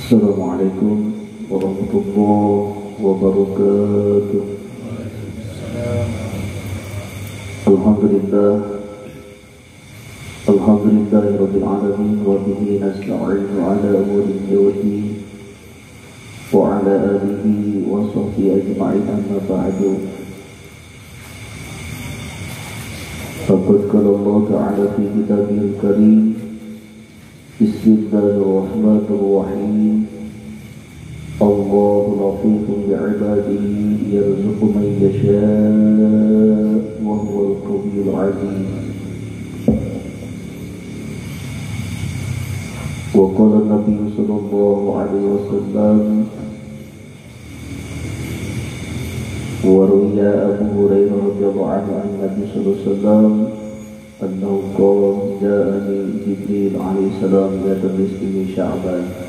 Assalamualaikum warahmatullahi wabarakatuh. Alhamdulillah, alhamdulillahirabbil alamin wa bihi nasta'inu ala umuri dunya wa ala alihi wa sahbihi ajma'in, amma ba'du. Faqad qala Allah ta'ala fi kitabihil karim, bismillahirrahmanirrahim. Allahu latifun bi'ibadihi yarzuqu man yasha' wa huwal qawiyyul 'aziz. Wa qala an-nabiy sallallahu alaihi wasallam wa ruwiya Abu Hurairah radhiyallahu anhu an Nabi sallallahu alaihi wasallam annahu qala ja'ani Jibril alaihi salam yata nisfi Sya'ban.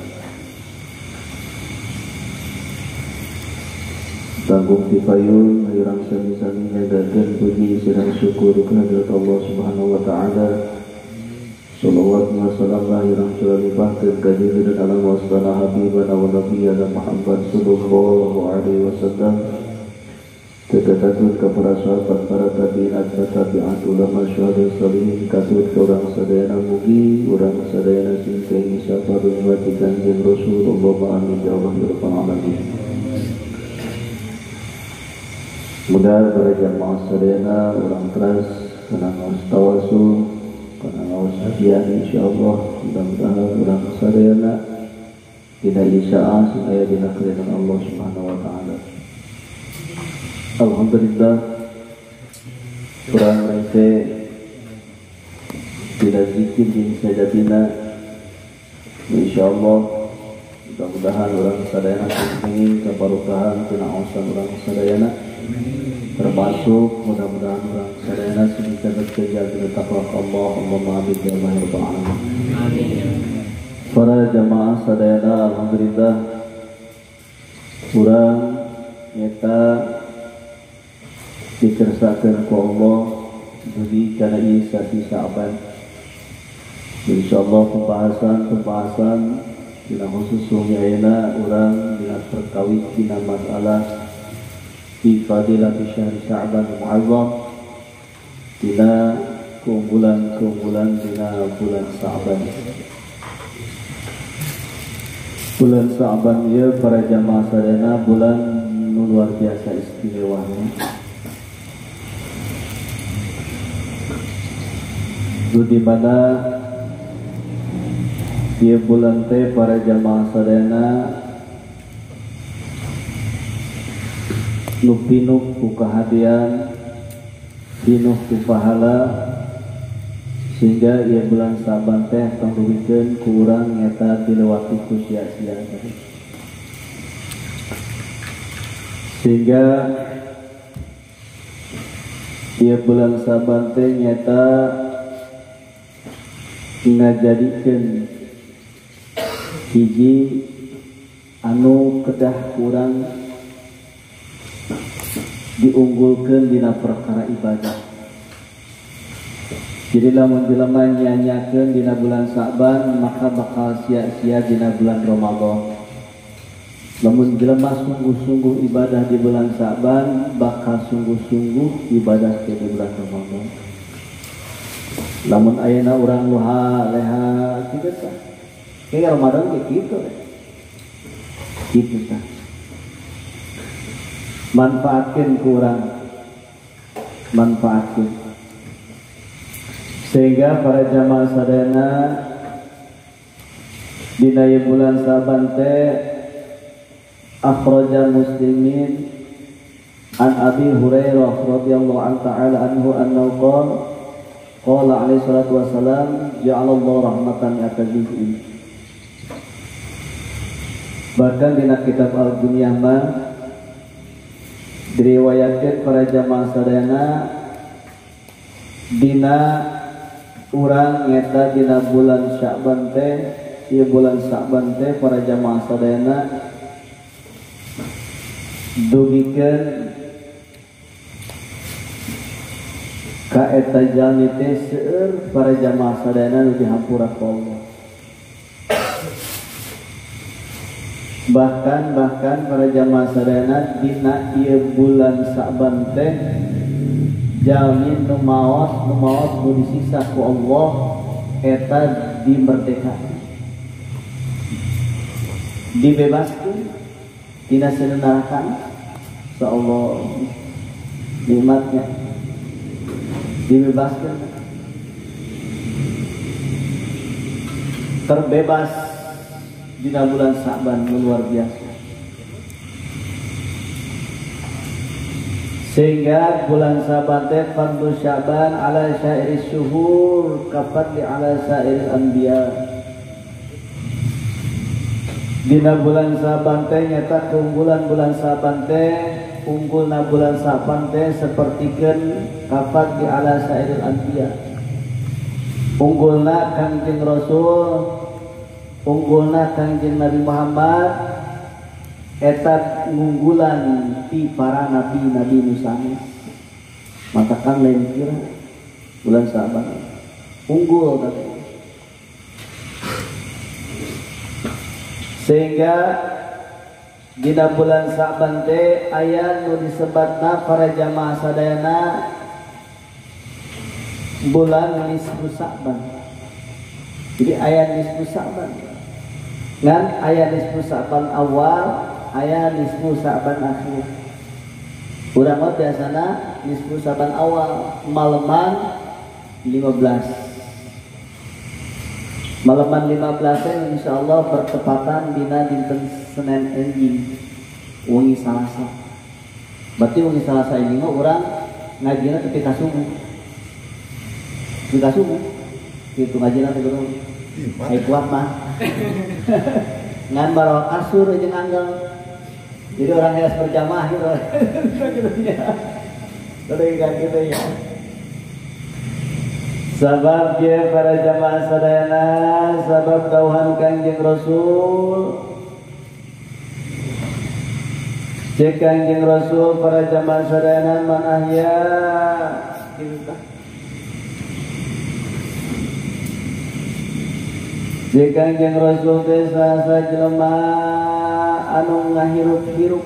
Tanggung pipayun hayurang sami-sami nyagakeun puji sareng syukur kehadirat Allah Subhanahu wa taala. Salawat wa salam lahirang curalipahkeun ka junjungan alam wasana habibana wa nabiyana Muhammad sallallahu alaihi wasallam. Tegatatun ka para sahabat, para tabi'in, tabi'at, ulama, syuhada, salihin, katut ka urang sadayana mugi urang sadayana sing kaing sabarun wa kanjeng Rasulullah, amin ya Allah ya rabbal alamin. Mudah para jamaah sadayana urang teras kana ngaos tawasul, kana ngaos hadiah, insyaallah mudah-mudahan urang sadayana dina isyaah sing aya dina keridhaan Allah Subhanahu wa taala. Alhamdulillah kurang rese tidak zikir di sajatina, insyaallah mudah-mudahan urang sadayana sing kabarokahan tina aosan urang sadayana, termasuk mudah-mudahan urang sadayana sing kerja dina takwa Allah. Allahumma amin ya rabbal alamin. Para jamaah sadayana, alhamdulillah urang nyata dikersakeun ku Allah dugi kana ieu sasi Sya'ban. Insyaallah pembahasan-pembahasan dina khusus wengi ayeuna urang dina perkawis dina masalah fi fadilati syahri Sya'ban mu'azzam, dina keunggulan-keunggulan dina bulan Sya'ban. Bulan Sya'ban ieu para jamaah sadayana bulan nu luar biasa istimewanya. Di mana di bulan teh para jamaah sadayana nu pinuh ku kahadian, pinuh ku pahala, sehingga ieu bulan Sya'ban teh tong dugikeun ku urang nyata dilewati ku sia-sia. Sehingga ieu bulan Sya'ban teh nyata ngajadikeun hiji anu kedah kurang diunggulkeun dina perkara ibadah. Jadi lamun jelema nyanyakeun dina bulan Sya'ban maka bakal sia-sia dina bulan Ramadan. Lamun jelema sungguh-sungguh ibadah di bulan Sya'ban bakal sungguh-sungguh ibadah di bulan Ramadan. Lamun ayeuna urang luha leha kitu tah. Kayak Ramadan kayak gitu deh. Gitu tah. Manfaatkeun ku urang. Manfaatkeun. Sehingga para jamaah sadayana dina ieu bulan Sya'ban teh akhraja Muslimin an Abi Hurairah radhiyallahu anhu ta'ala anhu annahu qala qala alaihi salatu wassalam ja'alallahu rahmatan yatazizin. Bahkan dina kitab Al-Bunyah mah diriwayatkeun para jamaah sadayana dina urang nyata dina bulan Sya'ban teh, ieu bulan Sya'ban teh para jamaah sadayana dugikeun ka eta jalmi teh seueur para jamaah sadayana nu dihampura ku Allah. Bahkan para jamaah sadayana dina ieu bulan Sa'ban teh jalmi nu maot nu disiksa ku Allah eta dimerdekakeun, dibebaskeun tina seuneu neraka. Insyaallah nikmatnya dibebaskan, terbebas dina bulan Sa'ban, luar biasa. Sehingga bulan Sa'ban teh fardhu Sya'ban ala syairis syuhur kafadli ala syairil anbiya. Dina bulan Sa'ban teh nyata keunggulan bulan Sa'ban teh, unggulna bulan Sa'ban teh sapertikeun kafadli ala syairil anbiya. Unggulna Kangjeng Rasul, unggulna Kangjeng Nabi Muhammad eta ngunggulan ti para nabi-nabi nu sanes. Matakan lain kira bulan Sa'ban unggul tadi. Sehingga dina bulan Sa'ban teh aya nu disebatna para jamaah sadayana bulan nisfu Sa'ban. Jadi aya nisfu Sa'ban. Ngan aya nisfu Sa'ban awal, aya nisfu Sa'ban akhir. Urang mah biasana nisfu Sa'ban awal, maleman 15. Malaman 15 insyaallah bertepatan dina dinten Senin enjing wengi Salasa. Berarti wengi Salasa ini mah urang ngajina tepi ka subuh. Tepi ka subuh. Kitu ngajina teh kudu. Ai kuat mah. Ngan barawa kasur jeung anggal. Jadi orang harus berjamaah gitu. Gitu ya. Kan gitu ya. Sabab dia para jamaah sadayana, sabab dauhan Kangjeng Rasul. Cek Kangjeng Rasul para jamaah sadayana man ahya gitu. Cek Kangjeng Rasul teh saha jelema anu ngahirup-hirup.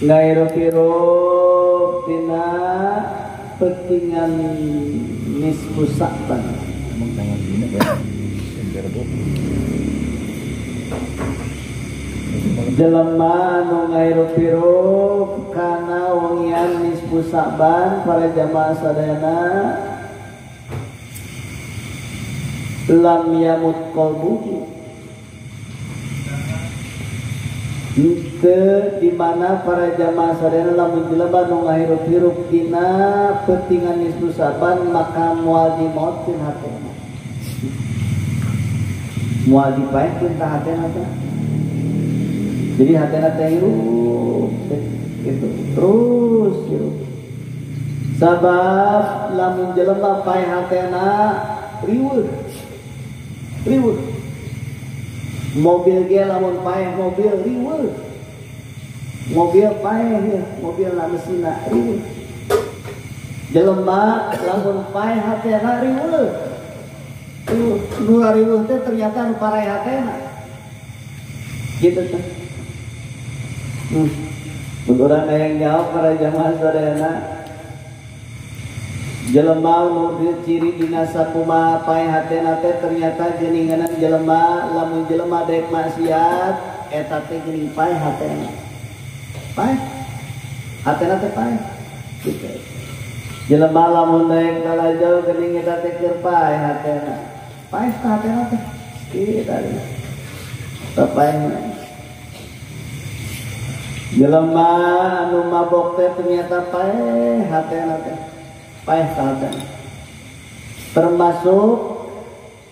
Ngahirup-hirup tina pentingan nisfu Sa'ban. Emang tangan gini ya? Jelema anu ngahirup-hirup kana wengian nisfu Sa'ban para jamaah sadayana lam yamut qalbuhu. Henteu di mana para jamaah sadayana lamun jelema nu ngahirup-hirup dina pentingan nisfu Sa'ban maka moal dimaotkeun hatena. Moal dipaehkeun ka hatena teh. Jadi hatena teh hirup gitu, terus hirup. Sabab lamun jelema paeh hatena riweuh. Riweuh. Mobil ge lamun paeh mobil riweuh. Mobil paeh ya, mobil na mesinna riweuh. Jelema lamun paeh hatena riweuh. Riweuh, nu riweuh teh ternyata nu paraeh hatena. Gitu teh. Mun urang hayang jawab para jamaah sadayana, jelema nu ciri dina sakumaha paeh hatena teh ternyata geuninganan jelema lamun jelema daek maksiat eta teh geuning paeh hatena. Paeh hatena teh paeh gitu. Jelema lamun daek lalajo geuning eta teh keur paeh hatena. Paeh ka hatena teh kitu teh paeh. Jelema anu mabok teh ternyata paeh hatena teh. Paeh hatena. Termasuk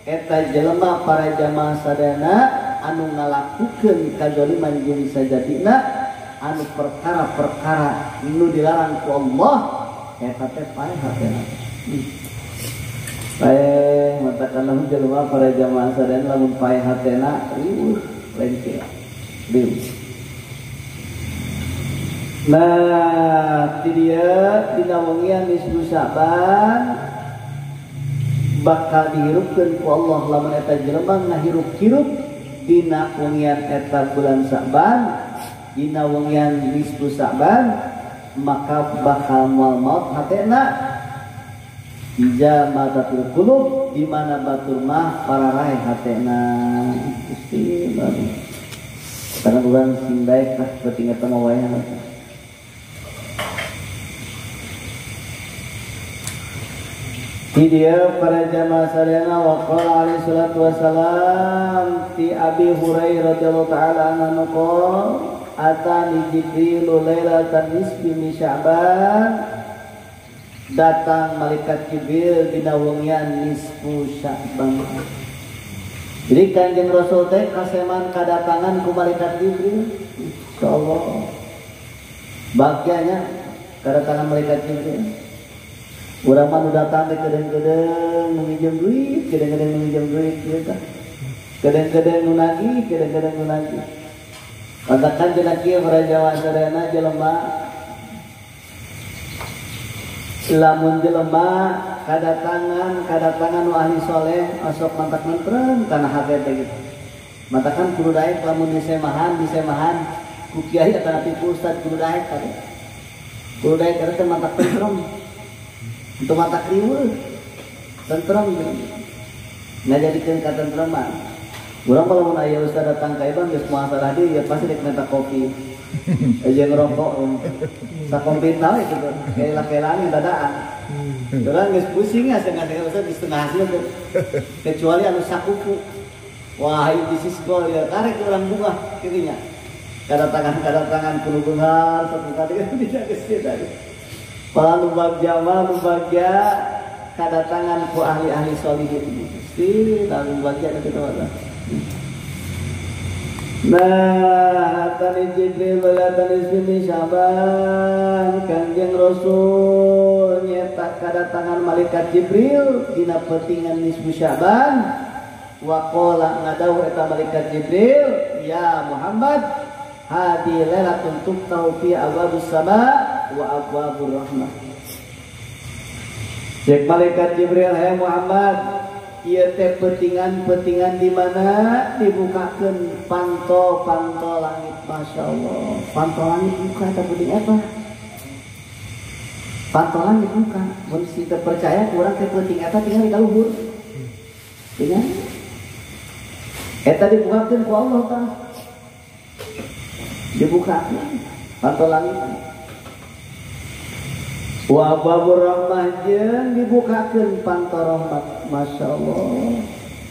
eta jelema para jamaah sadayana anu ngalakukeun kazaliman jeung sajadina anu perkara-perkara nu dilarang ku Allah eta teh paeh hatena. Paeh matakan lamun jelema para jamaah sadayana lamun paeh hatena riweuh lain kira. Riweuh. Nah, ti dieu dina wengian nisfu Sa'ban bakal dihirupkeun ku Allah lamun eta jelema ngahirup-hirup dina wengian eta bulan Sa'ban, dina wengian nisfu Sa'ban, maka bakal moal maut hatena. Ija matatul qulub, di mana batur mah pararae hatena. Gusti karena urang sing daek lah penting eta mah wae. Di dia para jamaah sadayana wa qala alaihi salatu wassalam ti Abi Hurairah radhiyallahu ta'ala anhu qala atani Jibril lailatan nisfi min Sya'ban, datang malaikat Jibril dina wengian nisfu Sya'ban. Jadi Kanjeng Rasul teh kaseman kadatangan ku malaikat Jibril. Insyaallah bahagianya kadatangan malaikat Jibril. Urang mah nu datang teh kedeng-kedeng nu nginjem duit, kedeng-kedeng nu nginjem duit kieu tah. Kedeng-kedeng nu nagih, kedeng-kedeng nu nagih. Katakan cenah kieu para jamaah sadayana jelema lamun jelema kadatangan nu ahli soleh osok mantak mentreng kana hate teh gitu. Matakan kudu daek lamun disemahan ku kiai atanapi ku ustad kudu daek kade. Kudu daek eta teh mantak tentrem. Untuk mata kriweuh tentrem ngajadikeun katentreman. Urang kalau mun aya ustad datang ka ibang geus muasalah deui ya pasti rek minta kopi. Aja ngerokok sakompita we kitu. Kaela-kelaan dadaan. Urang geus pusing ya setengah ustad di setengah hasil tuh. Kecuali anu sakuku. Wah, ieu bisnis gol ya karek urang bunga kitu nya. Kadatangan kudu beunghar sakuka teh tidak geus tadi. Pala nu bagja mah nu bagja kadatangan ku ahli-ahli solihin. Gusti, nu bagja kitu mah. Nah, atani Jibril atani sini Syaban, Kanjeng Rasul nyetak kadatangan malaikat Jibril dina petingan nisfu Syaban. Wa qala ngadawuh eta malaikat Jibril, ya Muhammad, hadi lailatun tuftahu fi abwabus sama wa abwabur rahmah. Cek malaikat Jibril, hai Muhammad, ieu teh petingan-petingan di mana dibukakeun panto-panto langit. Masya Allah, panto langit buka eta peuting eta. Panto langit buka. Mun si teu percaya ku urang teh peuting eta tinggal di kaluhur. Tinggal. Eta dibukakeun ku Allah tah. Dibukakeun panto langit. Wa abwabur rahmah jeung dibukakeun panto rahmat. Masya Allah,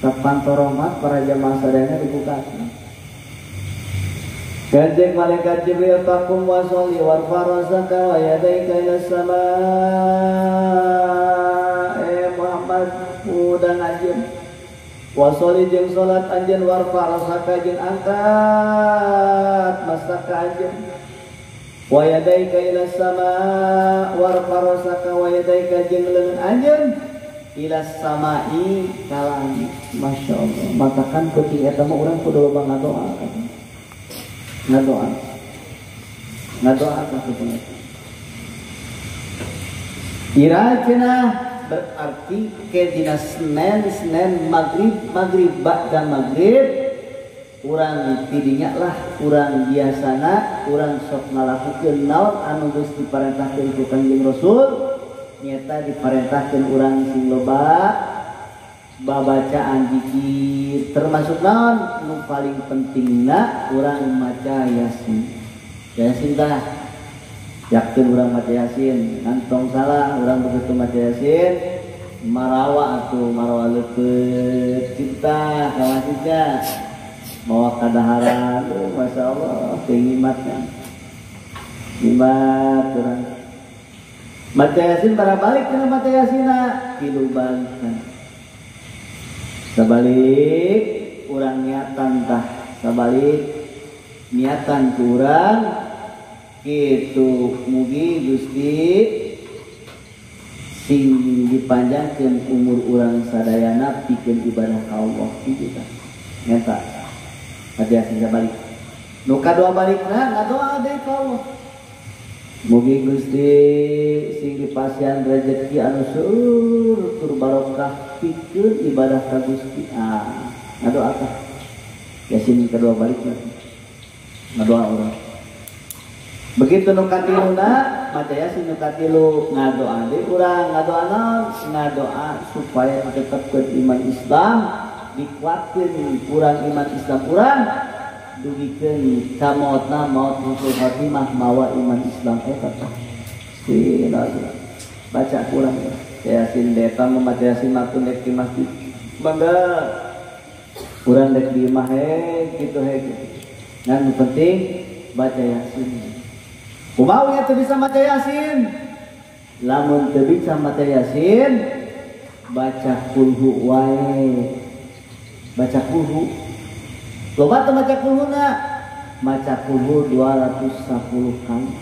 tah panto rahmat para jamaah sadayana dibukakeun. Kanjeng malaikat Jibril taqum wa sholli warfa rasaka wa yadaika ila sama. Muhammad udang anjeun wa sholli jeung salat anjeun warfa rasaka jeung angkat masaka anjeun. Wa yadaika ila sama warfa rasaka wa yadaika jeung leungeun anjeun ila samai ka langit. Masya Allah, matakan peuting eta mah urang kudu loba ngadoa. Ngadoa. Ngadoa ka peuting eta. Ira cenah berarti ke dina Senin, Maghrib, ba'da Maghrib urang tidinya lah, urang biasana, urang sok ngalakukeun naon anu geus diparentahkeun ku Kanjeng Rasul, nyata diparentahkeun urang sing loba babacaan zikir, termasuk naon nu paling pentingna urang maca Yasin. Yasin tah yakin urang maca Yasin, nantong salah urang begitu maca Yasin marawa atuh marawa leupeut cinta ka masjidnya. Bawa kadaharan, Masya Allah, nyimatnya, nyimat kurang. Maca Yasin bara balik kena maca Yasina, tilu balikan. Sabalik urang niatan tah, sabalik niatan kurang, kitu mugi Gusti sing dipanjangkeun umur urang sadayana pikeun ibadah ka Allah kitu tah. Nyata. Maca Yasin sabalik. Nu kadua balikna ngadoa deui ka Allah. Mugi Gusti sing dipasihan rezeki anu seueur tur barokah pikeun ibadah ka Gusti. Ah, ngadoa tah. Yasin kedua balikna ngadoa urang. Begitu nu katiluna maca Yasin nu katilu ngadoa deui urang, ngadoa naon? Ngadoa supaya ditetepkeun iman Islam, dikuatkeun urang iman Islam urang, dugikeun ka maotna maot husnul khatimah mawa iman Islam eta tah. Baca kurang ya. Yasin deta membaca Yasin matun dek di masjid. Bangga. Kurang dek di imah he gitu he. Ngan penting baca Yasin. Kumaha nya teu bisa maca Yasin? Lamun teu bisa maca Yasin, baca kulhu wae. Baca kulhu. Loba teu maca kulhuna? Maca kulhu 210 kali.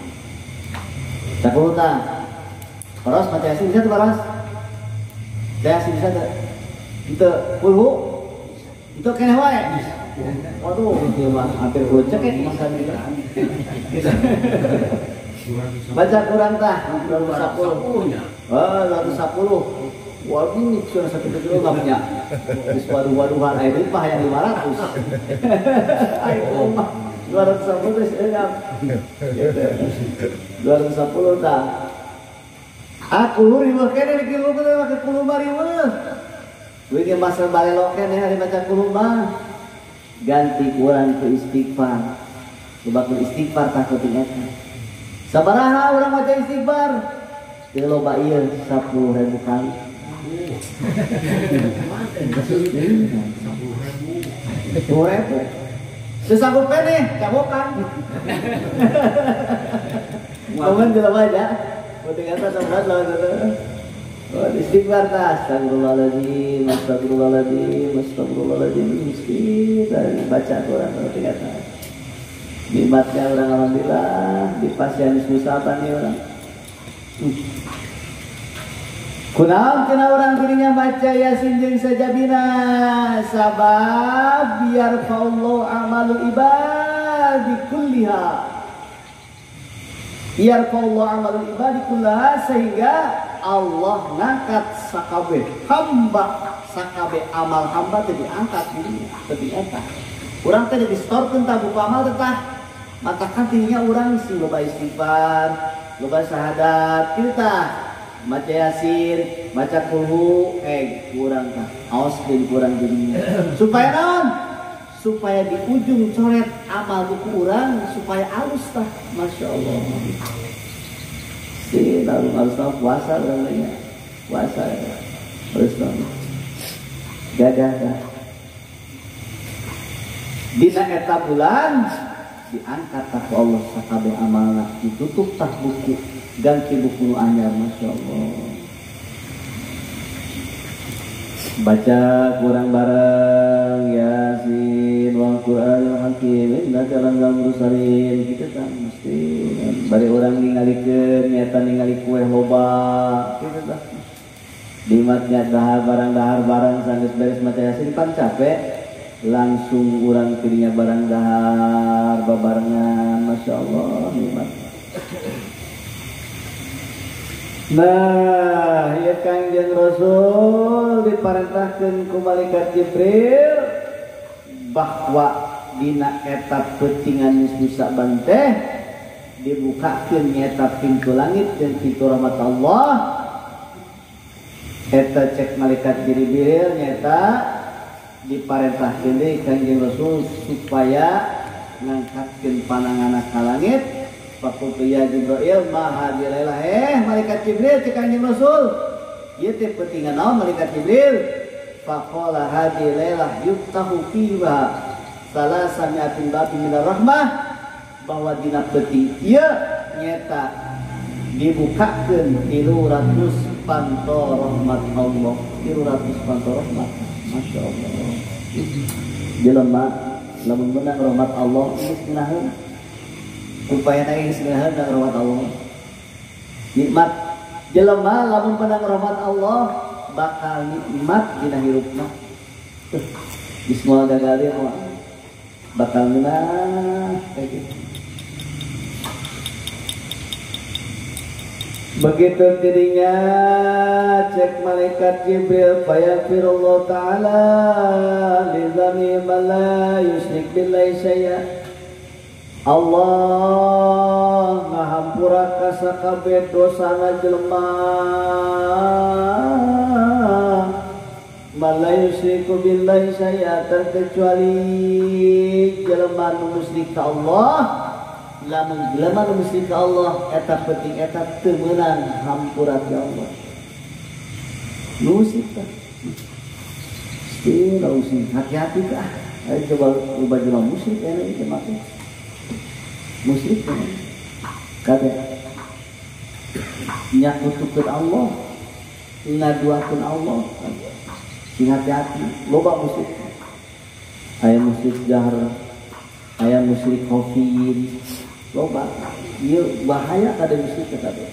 Baca kulhu tah. Paros maca Yasin bisa tuh paros? Yasin bisa tuh. Itu kulhu. Itu keneh wae. Waduh, ieu mah hampir gocek ya masa. Baca kurang tah 210. Oh, 210. Wah, ini sudah satu kilo enggak punya. Geus waduh-waduhan aya duit mah hayang 500. Ayo mah 210 geus eungap. 210 tah. Aku riweuh keneh di kilu teh make kulhu mah riweuh. Duit ge masa balelo keneh ari maca kulhu mah. Ganti kurang ke istighfar. Coba ku istighfar tah penting eta. Sabaraha urang maca istighfar? Teu loba ieu 10.000 kali. 10.000. 10.000. Sesanggup keneh cabokan. Momen jelema aja. Penting eta saberat lawan eta. Oh, istighfar tah, astagfirullahaladzim, astagfirullahaladzim, astagfirullahaladzim, istighfar baca Quran penting eta. Nikmatnya orang alhamdulillah di pasien susah apa nih orang. Kunaon cenah urang dirinya baca Yasin jeung sajabina sabab biar Allah amalul ibadi kulliha. Biar Allah amalul ibadi kullaha sehingga Allah ngangkat sakabe hamba, sakabe amal hamba teh diangkat dirinya, teh dieta. Urang teh distorkeun tah buku amal teh tah. Matakan tingginya urang sing loba istighfar, loba syahadat, kitu tah. Maca Yasin, maca kulhu, kurang tah. Aoskeun kurang dirinya. Supaya naon? Supaya di ujung coret amal buku urang supaya alus tah. Masya Allah. Si lalu harus tahu puasa orangnya. Puasa ya. Harus tahu. Gagah tah. Dina eta bulan diangkat tah ku Allah sakabeh amalna, ditutup tah buku, ganti buku nu anyar. Masya Allah. Baca kurang bareng Yasin wal Qur'anil Hakim innaka laminal mursalin kitu tah mesti bari urang ningalikeun nyata ningali kue loba kitu tah. Dimatnya dahar barang sanggeus beres maca Yasin pan capek langsung urang kirinya barang dahar babarengan. Masya Allah nikmat. Nah, ya Kangjeng Rasul diparentahkeun ku malaikat Jibril bahwa dina eta peutingan nisfu Sa'ban teh dibukakeun nyata pintu langit dan pintu rahmat Allah. Eta cek malaikat Jibril nyata diparentahkeun deui Kangjeng Rasul supaya ngangkatkeun pananganna ka langit. Fakultu ya Jibril ma hadhihi lailah, malaikat Jibril cek Kangjeng Rasul ieu teh peutingan naon malaikat Jibril? Faqala hadhihi lailah yuftahu fiha salasa mi'atin babin minar rahmah, bahwa dina peuting ieu nyata dibukakeun 300 panto rahmat Allah, 300 panto rahmat. Masya Allah. Jelema lamun menang rahmat Allah geus ngeunaheun. Upaya geus ngeunaheun menang rahmat Allah. Nikmat jelema lamun menang rahmat Allah bakal nikmat dina hirupna. Geus moal gagal deui moal. Bakal menang kayak gitu. Begitu dirinya cek malaikat Jibril fayaghfirullah ta'ala li dzambi dzambi man la yusyrik billahi syai'a. Allah ngahampura ka sakabeh dosana jelema man la yusyriku billahi syai'a, terkecuali jelema nu musyrik ka Allah. Lamun jelema nu musyrik ka Allah eta penting eta teu meunang hampura ti Allah. Nu musyrik tah hati-hati kah? Ayo coba ubah jelema musyrik enak ieu mah. Musyrik kan? Kade nyakutukeun Allah, ngaduakeun Allah. Sing hati-hati, loba musyrik. Aya musyrik jahar, aya musyrik khafi, loba. Ieu bahaya kade musyrik kade.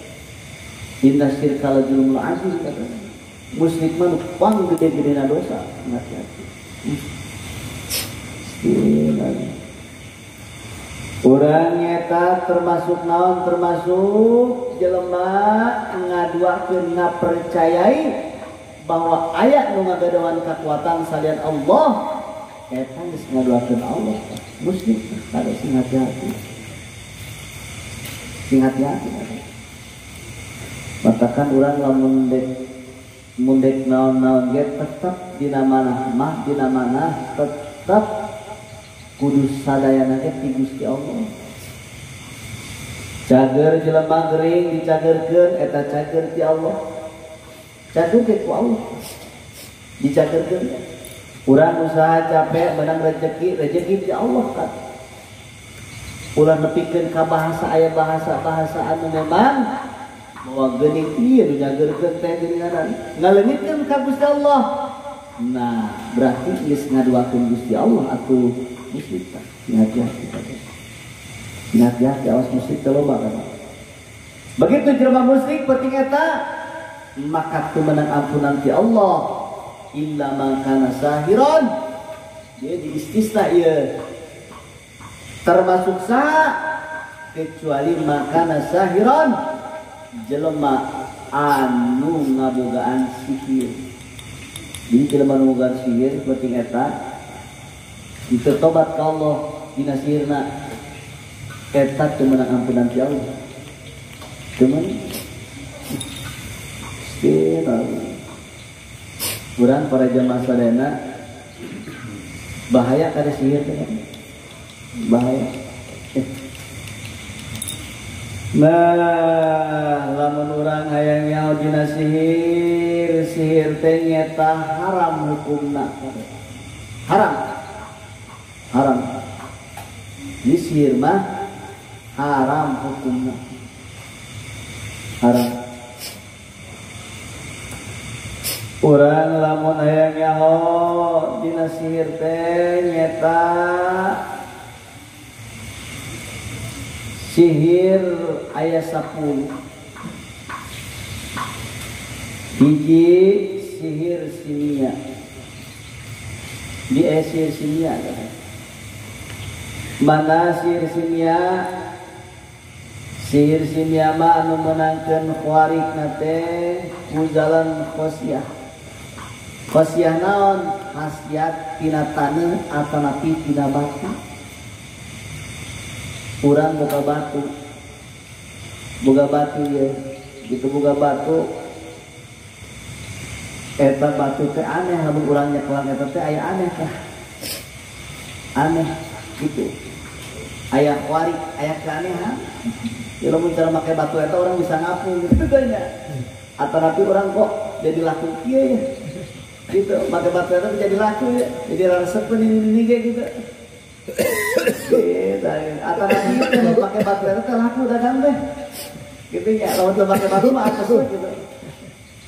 Inna syirka la zulmul azim kade. Musyrik mah nu pang gede-gedena dosa, hati-hati. Urang eta termasuk naon, termasuk jelema ngaduakeun ngapercayai bahwa aya nu ngagaduhan kekuatan salian Allah, eta geus ngaduakeun Allah. Musyrik kade sing hati-hati. Sing hati-hati. Matakan urang lamun dek mundek naon-naon ge tetep dina manah mah dina manah tetep kudu sadayana ge ti Gusti Allah. Cager jelema gering dicagerkeun eta cager ti Allah. Cager ge ku Allah. Dicagerkeun. Urang usaha capek menang rezeki, rezeki ti Allah kan. Ulah nepikeun ka bahasa aya bahasa-bahasa anu memang bahwa geuning ieu nu nyagerkeun teh geuningan ngaleungitkeun ka Gusti Allah. Nah, berarti geus ngaduakeun Gusti Allah atuh musyrik tah. Hati-hati teh. Hati-hati awas musyrik teh loba kan. Begitu jelema musyrik penting eta maka teu meunang ampunan ti Allah illa man kana sahiran. Dia diistisna ieu. Termasuk saha kecuali makana sahiran, jelema anu ngabogaan sihir. Jadi jelema nu ngabogaan sihir penting eta teu tobat ka Allah dina sihirna eta teu meunang ampunan ti Allah. Teu meunang. Urang para jamaah sadayana bahaya kada sihir teh. Bahaya. Nah, lamun urang hayang nyaho dina sihir, sihir teh nyata haram hukumna. Haram. Haram. Di sihir mah haram hukumna. Haram. Urang lamun hayang nyaho dina sihir teh nyata sihir aya 10. Hiji sihir simia. Di sihir simia kan. Mana sihir simia? Sihir simia mah anu meunangkeun khawarikna teh ku jalan khosiah. Khosiah naon? Khasiat tina taneuh atanapi tina batu. Urang boga batu, boga batu ya, gitu boga batu. Eta batu teh aneh, lamun urang nyekelan eta teh aya aneh tah, aneh gitu. Aya kuarik, aya keanehan. Ya lamun cara make batu eta orang bisa ngapung gitu nya. Atanapi orang kok jadi laku kieu ya, gitu. Make batu eta jadi laku ya, jadi resepeun ini ge gitu. Gitu, atau nanti kalau pakai batu itu laku dagang deh, gitu ya. Kalau udah pakai batu mah apa sih gitu,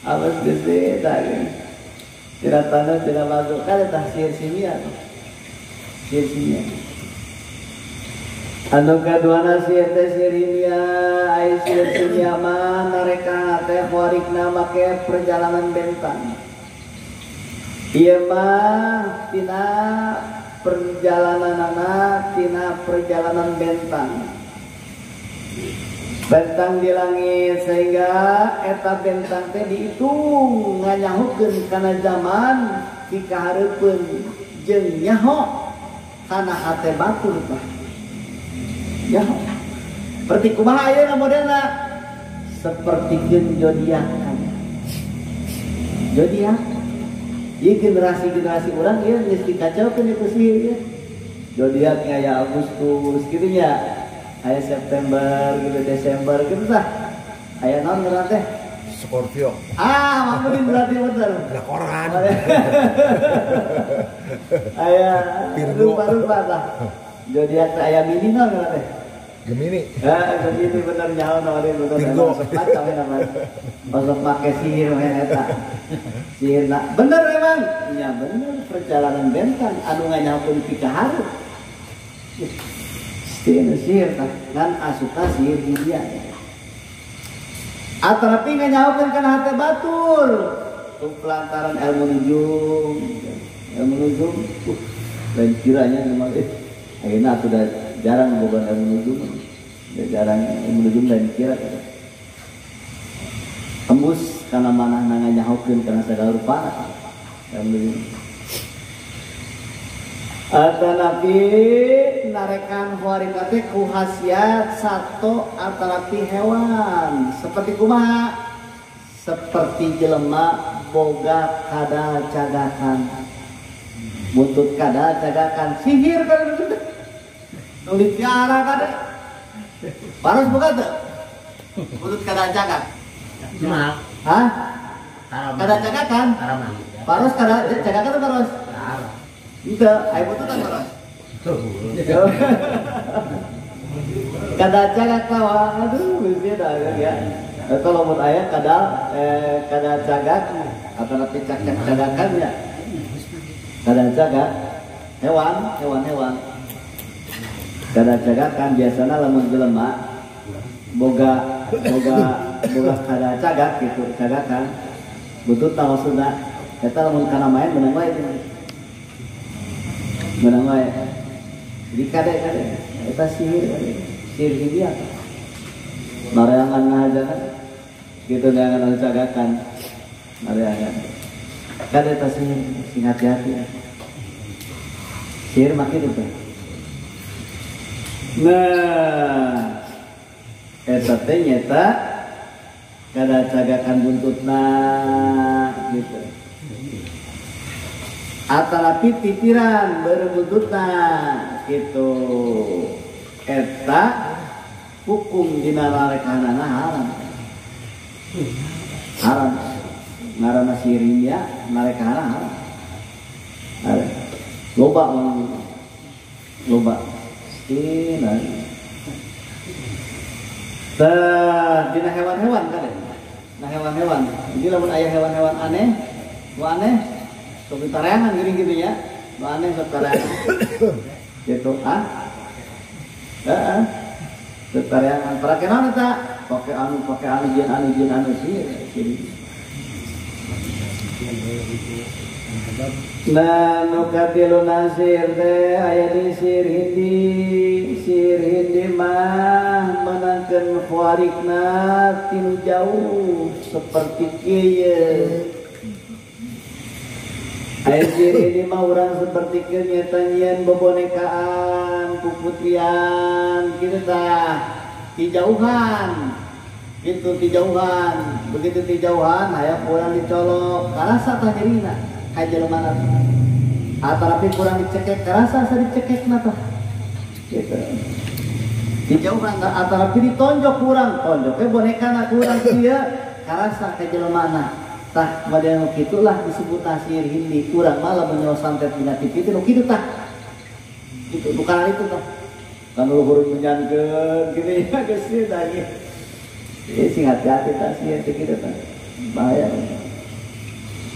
apa sih dagang. Tidak tanah, tidak batu, kan itu sihir simia, sihir simia. Anu kaduana sihir teh sihir simia, ai sihir simia mah nareka teh khawarikna make perjalanan bentang. Ieu mah tina perjalanan anak tina perjalanan bentang, bentang di langit sehingga eta bentang teh dihitung nganyahukeun kana zaman dikahareupeun jeung nyaho kana hate batur tah. Nyaho. Seperti kumaha ayeuna modelna? Sapertikeun zodiak kan. Zodiak. Ieu generasi-generasi urang ieu geus dikacaukeun itu sihir ieu. Zodiak aya Agustus kitu nya. Aya September gitu Desember gitu tah. Aya naon ngaran teh? Scorpio. Ah, Mahmudin berarti bener. Lah koran. Aya rupa-rupa tah. Zodiak teh aya mini naon ngaran teh? Gemini. Ah, Gemini bener nyaho naon bener. Virgo. Sok namanya. Masuk make sihir we eta. Sihir na. Bener emang. Nya bener perjalanan bentang anu nganyahokeun pikahareup. Sihir sihir tah ngan asuka sihir Hindia. Atanapi nganyahokeun kana hate batur. Pelantaran ilmu nujum. Ilmu nujum. Lain kiranya memang ayeuna sudah jarang boga ilmu nujum. Jarang ilmu nujum lain kira. Tembus kana manahna nganyahokeun kana sagala rupa ilmu nujum. Atanapi narekan khawarij teh ku khasiat sato atanapi hewan seperti kumaha? Seperti jelema boga kadal cagakan. Buntut kadal cagakan sihir kan itu. Nu ditiara kada. Paros boga teu? Buntut kadal cagak. Kumaha? Hah? Kadal cagakan. Paros kadal cagakan teh paros. Ente, ayo butuh tak paros? Kadal cagak tawa, aduh, bisa dah ya. Kalau mun aya kadal kadal cagak atau nanti cak-cak cagakan ya. Kadal cagak, hewan, hewan-hewan. Kadal cagakan biasanya lamun jelema boga boga boga kadal cagak gitu, cagakan. Butuh tahu maksudna. Eta lamun kana main menang wae. Menang wae. Jadi kade-kade eta sihir, sihir Hindia. Marayangan ngahajakan gitu jangan anu cagakan. Marayangan. Kade eta sihir, sing hati-hati. Sihir mah kitu teh. Nah, eta teh nyata kada cagakan buntutna gitu. Atanapi titiran berbuntutna gitu. Eta hukum dina larekanana haram. Haram. Ngaranna sihir Hindia narekahana haram. Haram. Loba loba. Stina. Tah dina hewan-hewan kan. Nah hewan-hewan. Jadi lamun aya hewan-hewan aneh, nu aneh sok ditareangan geuning kitu nya. Nu aneh sok tareangan. Gitu ah. Heeh. Sok tareangan parake naon eta? Pake anu jeung anu sih. Nah nu katilu nasir teh aya di sihir Hindi. Sihir Hindi mah menangkeun khawarikna tinu jauh seperti kieu. Aya sihir Hindi mah urang seperti kieu nyata nyieun bobonekaan, puputrian kitu tah. Dijauhan. Gitu dijauhan. Begitu dijauhan aya kurang dicolok, karasa tah nyerina ka jelema teh. Atanapi kurang dicekek, karasa asa dicekekna tah. Gitu. Dijauhan atanapi ditonjok kurang, tonjoknya bonekana kurang kieu, karasa ka jelemana. Tah model nu kitu lah disebut sihir Hindi. Urang mah lamun nyawa santet dina TV teh nu kitu tah. Gitu, bukan itu tah. Kan luhur menyankeun kitu ya geus tah. Ieu sing hati-hati tah sihir teh kitu tah. Bahaya.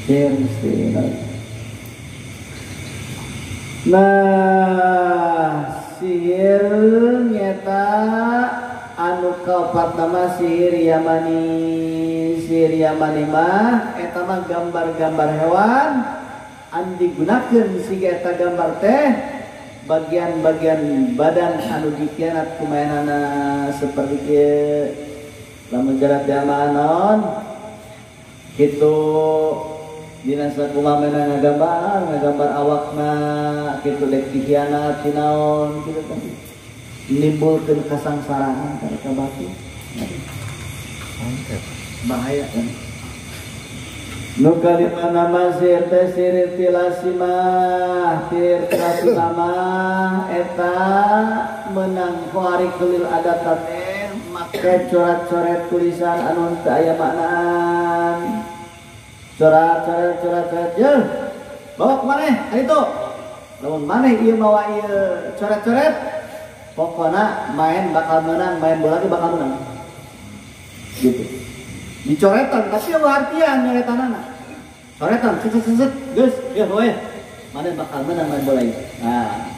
Sihir mesti. Nah, sihir nyata anu kaopat nama sihir Yamani. Sihir Yamani mah eta mah gambar-gambar hewan anu digunakeun siga eta gambar teh bagian-bagian badan anu dikianat kumaenana seperti kieu. Lamun jarak jamaan naon kitu Dina sakumaha meunang ngagambar awakna kitu dek dikhianat sinaon kitu teh. Nimbulkeun kasangsaraan ka batur. Bahaya kan. Nu kalima nama sihir teh sihir tilasimah, sihir tilasimah mah eta menang kuari kelil adat teh make coret-coret tulisan anu teu aya maknaan. Coret-coret coret-coret yeuh. Bawa ka maneh ka ditu. Lamun maneh ieu mawa ieu coret-coret pokona main bakal menang, main bola ge bakal menang. Gitu. Dicoretan tapi eueuh artian nyoretanana. Coretan set set set geus yeuh we. Maneh bakal menang main bola ieu. Nah.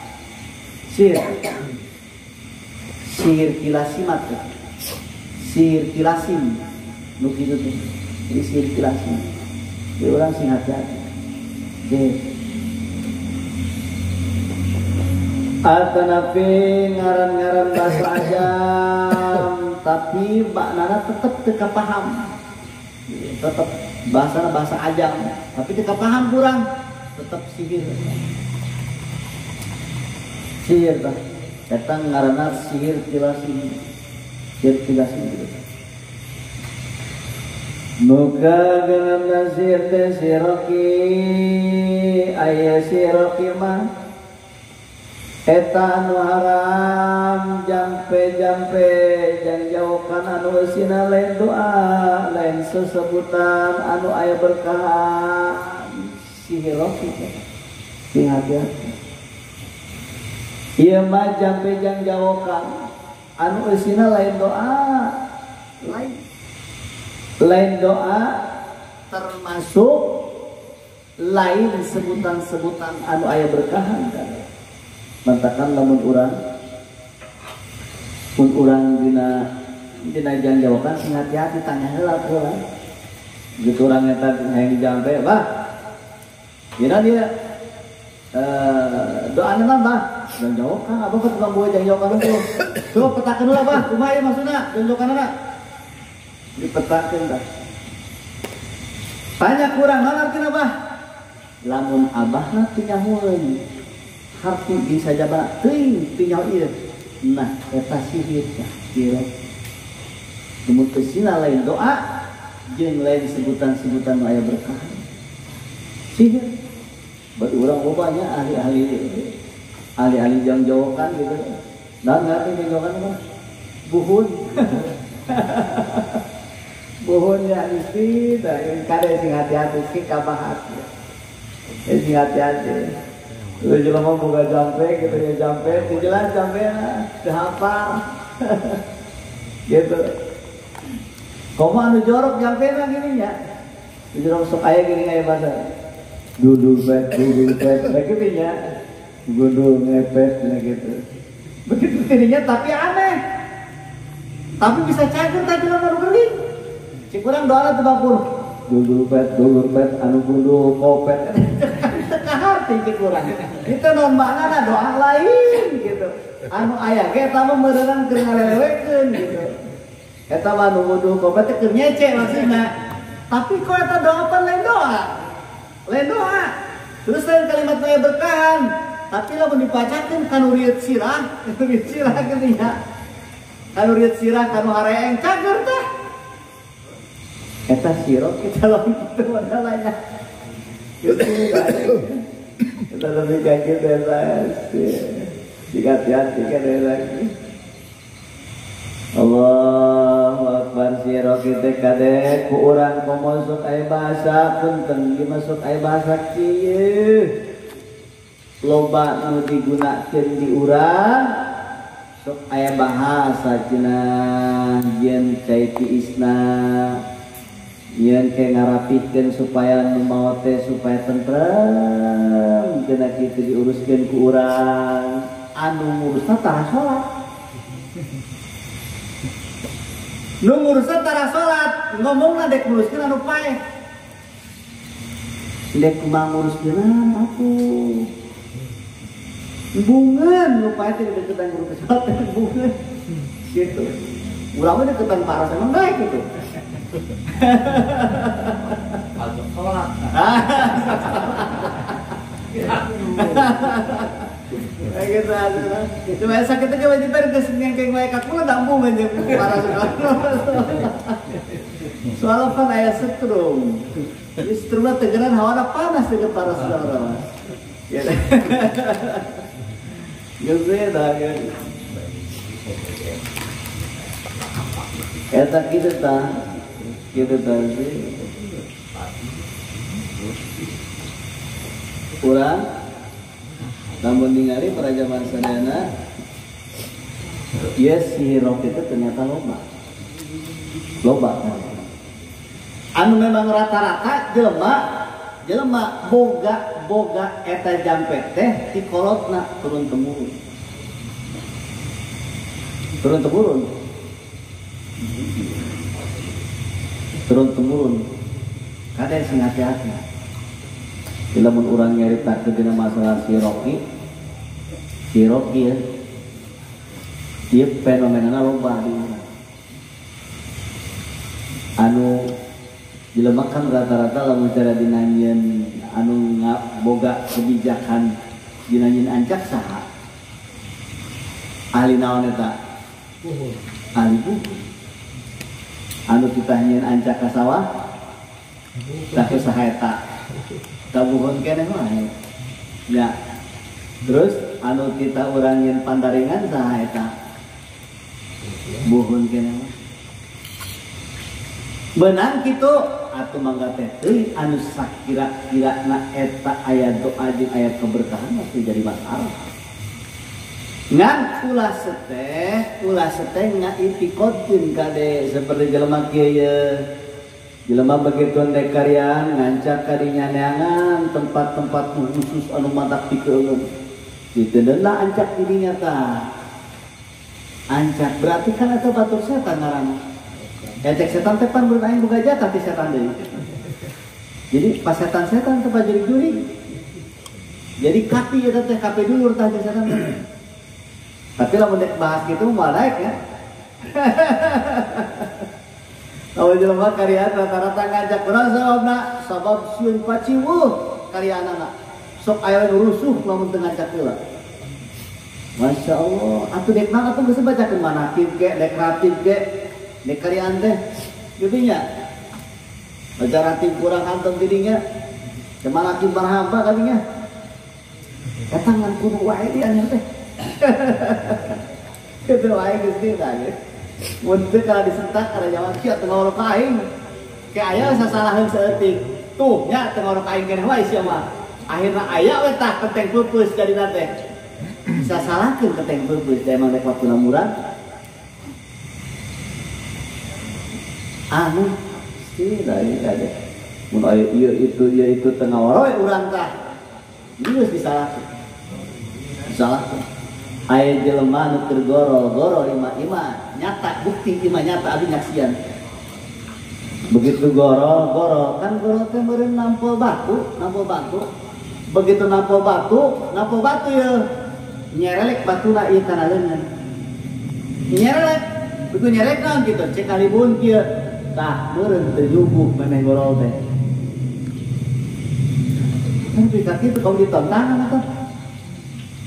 Sihir. Sihir kilasimat. Sihir kilasim nu kitu teh. Jadi sihir kilasim. Jadi urang sing hati-hati. Sihir. Atanapi ngaran-ngaran bahasa ajam tapi maknana tetep teu kapaham. Tetep bahasana bahasa ajam tapi teu kapaham kurang, tetep sihir. Sihir tah. Eta ngaranna sihir tilasim. Sihir tilasim gitu. Muka genepna sihir teh siroki aya siroki mah eta anu haram jampe-jampe jang jauhkan anu eusina lain doa lain sesebutan anu aya berkahan sihir roki sing hati-hati ieu mah jampe jang jauhkan anu eusina lain doa lain doa termasuk lain sebutan-sebutan anu aya berkahan kan. Mantakan lamun urang pun urang dina jangjawakan sing hati-hati tanya heula heula. Gitu urang eta hayang dijampe, bah. Dina dia doana mah bah, jangjawakan abah ka tukang buah jangjawakan tuh. Coba petakeun heula bah, kumaha ieu maksudna jangjawakanna? Dipetakeun tah. Tanya kurang naon artina bah? Lamun abahna teu nyahoeun. Harti bisa jaba teuing teu nyaho ieu. Nah, eta sihir tah sihir. Lamun kesina lain doa jeung lain sebutan-sebutan nu aya berkah. Sihir. Bagi urang loba nya ahli-ahli jangjawakan gitu. Naon ngarti jangjawakan mah? Buhun. Buhun ya istri, tah kade sing hati-hati sih kabahat. Sing hati-hati. Lu jelema boga jampe gitu ya jampe, teu jelas jampena, teu hafal. Gitu. Komo anu jorok jampena gini nya. Nu jorok sok aya gini aya bahasa. Dudul pet, nah gitu nya. Gundul ngepet nah gitu. Begitu tadinya tapi aneh. Tapi bisa cager tadi jelema nu geuling. Cik urang doana teu bapur. Dudul pet, anu gundul kopet. Teka hati cik urang. Itu non maknana doa lain gitu. Anu aya ge eta mah meureunang keur ngalelewekeun gitu. Eta mah nu gundul kopet teh keur nyece maksudna. Tapi kok eta doa pan lain doa. Lain doa. Terus lain kalimat aya berkahan. Tapi lamun dibacakeun kanu rieut sirah, rieut sirah geuning nya. Kanu rieut sirah kanu hareeng cager tah. Eta sirok kita lamun kitu masalahnya. Gitu. Kita lebih kaget eta sih. Jika hati-hati kan lagi. Allahu Akbar sirok teh kade ku urang komo sok aya bahasa punten ge masuk aya bahasa kieu. Loba nu digunakeun di urang sok aya bahasa cenah yen cai tiisna yen ke ngarapihkeun supaya nu maot teh supaya tentrem cenah kitu diuruskeun ku urang anu ngurusna tara salat. Nu ngurusna tara salat ngomongna dek nguruskeun anu paeh. Dek kumaha nguruskeun atuh. Bungeun nu paeh teh deketan guru salat teh bungeun. Gitu. Urang mah deketan paras emang baik gitu. Sholat. Gitu atuh. Cuma sakit teh wajib geus ngengkeng wae ka kula dambung aja parah. Soalnya pan aya setrum. Jadi setrumna tegeran hawana panas teh parah saudara. Ya. Geus we dah. Eta kitu tah. Kitu tah sih. Urang namun ningali para jamaah sadayana, yes si rock itu ternyata loba. Loba. Anu memang rata-rata jelema boga eta jampe teh ti kolotna turun temurun. Turun temurun. Turun temurun. Kade sing hati-hati. Lamun urang nyaritakeun dina masalah si Rocky ya. Ieu fenomenana loba di urang. Anu jelema kan rata-rata lamun cara dina nyieun anu boga kebijakan dina nyieun ancak saha? Ahli naon eta? Buhun. Ahli buhun. Anu kita nyieun ancak ka sawah? Tah saha eta? Tabuhun keneh wae. Ya. Terus anu kita urang nyieun pandaringan saha eta? Buhun keneh wae. Beunang kitu atuh mangga teh teuing anu sakira-kirana eta aya doa jeung aya keberkahan mesti jadi masalah. Ngan ulah seteh ngaitiqodkeun kade seperti jelema kieu ye. Jelema begitu ndek karyaan ngancak kadinya neangan tempat-tempat khusus anu matak pikeun. Diteundeunna ancak dirinya tah. Ancak berarti kan eta batur setan ngaranna. Ecek setan teh pan beureuh aing boga jatah ti setan deui. Jadi pas setan-setan teh pajurig-jurig. Jadi kapi eta teh kapi dulur tah jeung setan teh. Tapi lamun dek bahas kitu moal daek ya. Lamun jelema karyaan rata-rata ngajak urang sababna sabab sieun paciweuh karyaanana. Sok aya nu rusuh lamun teu ngajak heula. Masya Allah, atuh dek naon atuh geus bacakeun manakib ge, dek ratib ge, dek karyaan teh kitu nya. Baca ratib kurang hantem tidinya. Teu manakib marhaba kadinya. Eta ngan kudu wae di anyar teh. Kitu wae geus teh tah. Mun teu kana disentak kana jawab kieu teu ngorok ka aing. Ke aya sasalaheun saeutik. Tuh nya teu ngorok ka aing keneh wae sia mah. Akhirna aya we tah keteng peupeus jadina teh. Sasalahkeun keteng peupeus da emang rek waktuna murah. Anu sih dari kade. Mun aya ieu itu teu ngawaro we urang tah. Geus disalahkeun. Disalahkeun. Aya jelema nu keur gorol-gorol ima-ima nyata bukti ima nyata abdi nyaksian. Begitu gorol-gorol kan gorol teh meureun nampol batu. Begitu nampol batu ye nyerelek batuna ieu kana leungeun. Nyerelek, begitu nyerelek naon kitu cek kalibun kieu. Tah meureun teu nyubuh memeh gorol teh. Kan ka kitu kaum ditontangan atuh.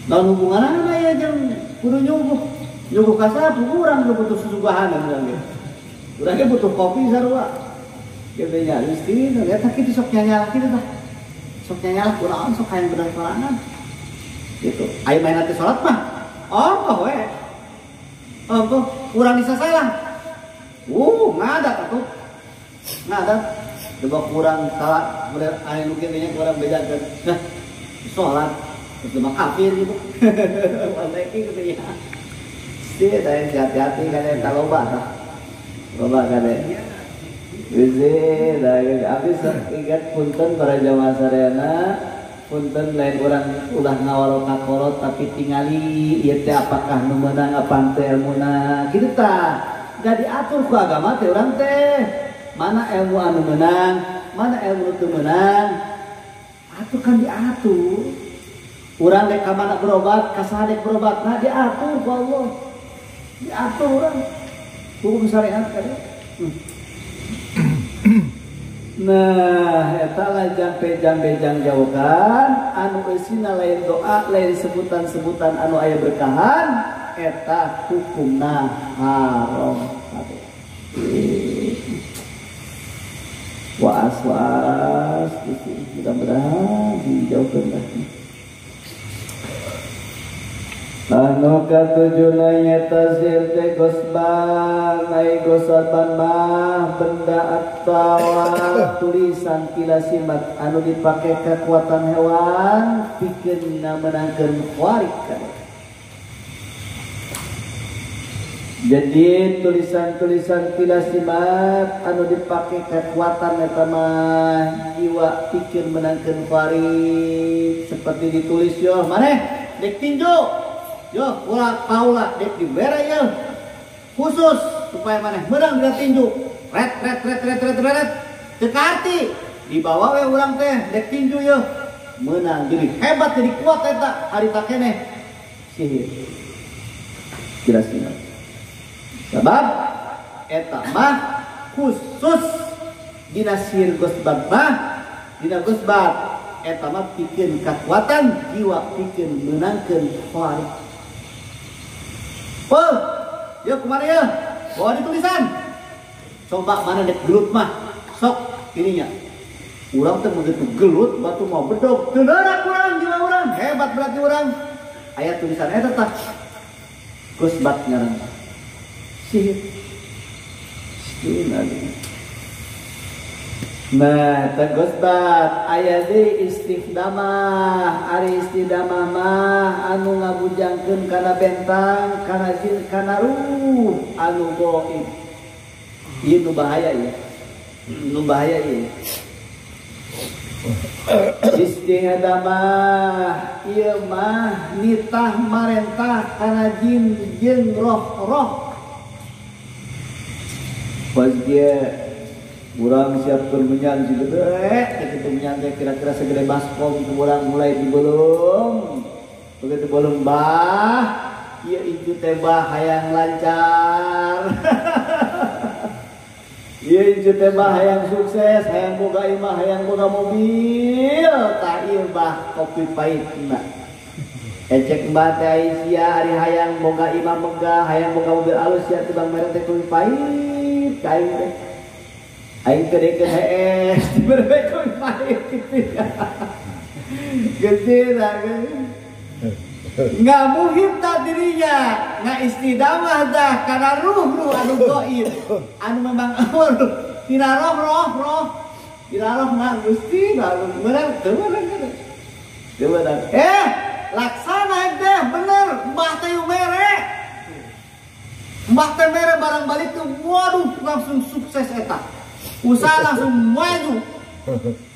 Naon hubunganna ya jeung kudu nyuguh. Nyuguh ka saha urang nu butuh susugahan urang ge. Urang ge butuh kopi sarua. Kitu nya Gusti, eta kitu sok nyanyalah kitu tah. Sok nyanyalah kunaon sok hayang bener sorangan. Gitu. Ayo main nanti salat mah. Ongkoh we. Ongkoh urang disasalah. Ngadat atuh. Ngadat. Coba kurang salah, aya nu kieu nya kurang bejakeun. Nah, salat terus mah kafir gitu. Pandai gitu ya. Sih, saya hati-hati kan eta loba tah. Loba kade. Wisi, abis ingat punten para jamaah sadayana, punten lain urang ulah ngawaro ka kolot tapi tingali ieu teh apakah nu meunang apa teu elmuna. Kitu tah. Da diatur ku agama teh urang teh. Mana ilmu anu meunang, mana ilmu teu meunang. Atuh kan diatur. Urang dek ka mana berobat, ka saha dek berobat, nah diatur ku Allah. Diatur urang. Hukum syariat kan. Nah, eta lah jampe-jampe jauhkan anu eusina lain doa, lain sebutan-sebutan anu aya berkahan, eta hukumna haram. Waas-waas, mudah-mudahan dijauhkan lah. Anu katujuna nyata sir teh gosban, ai gosaban mah benda atawa tulisan kilasimat anu dipake kekuatan hewan pikeun menangkeun khawarik. Jadi tulisan-tulisan kilasimat anu dipake kekuatan eta mah jiwa pikeun menangkeun khawarik seperti ditulis yo maneh dek tinju. Yo, ulah paula dek dibere yo. Khusus supaya maneh meunang dina tinju. Ret ret ret ret ret ret. Teu kaarti dibawa we urang teh dek tinju yo. Meunang jadi hebat jadi kuat eta harita keneh. Sihir. Kilasimat. Sebab eta mah khusus dina sihir gosbat mah dina gosbat eta mah pikeun kakuatan jiwa pikeun meunangkeun khawarik. Oh, yuk kemana ya? Bawa di tulisan. Coba mana dek gelut mah, sok ininya. Urang teh begitu gelut, batu mau bedog, teu neurak urang jiwa urang, hebat berarti urang. Aya tulisan eta tah. Gosbat ngaran. Sihir. Sihir. Nah, teh gosbat aya deui istifdamah, ari istifdamah mah anu ngabujangkeun kana bentang, kana jin, kana ruh anu gaib. Ieu nu bahaya ieu. Nu bahaya ieu. Istifdamah ieu mah nitah marentah kana jin jeung roh-roh. Pas dia urang siapkeun menyan si gede, kitu menyan teh kira-kira segede baskom urang mulai dibelum. Begitu belum bah, ieu incu teh bah hayang lancar. Ieu incu teh bah hayang sukses, hayang boga imah, hayang boga mobil, tah ieu bah kopi pahitna. Ecek mbah teh Aisyah ari hayang boga imah megah, hayang boga mobil alus sia teh bang mere teh kopi pahit ka aing teh. Aing teh dekeun hees dibere kopi pahit kitu. Gede lah nggak muhib tak dirinya, nggak istidamah dah karena ruh anu goib, anu memang ruh, tidak roh roh roh, tidak roh nggak gusti, lalu bener, bener, laksana deh bener, mbah teh mere, mbah teh mere barang balik tuh, waduh langsung sukses eta, usaha langsung maju.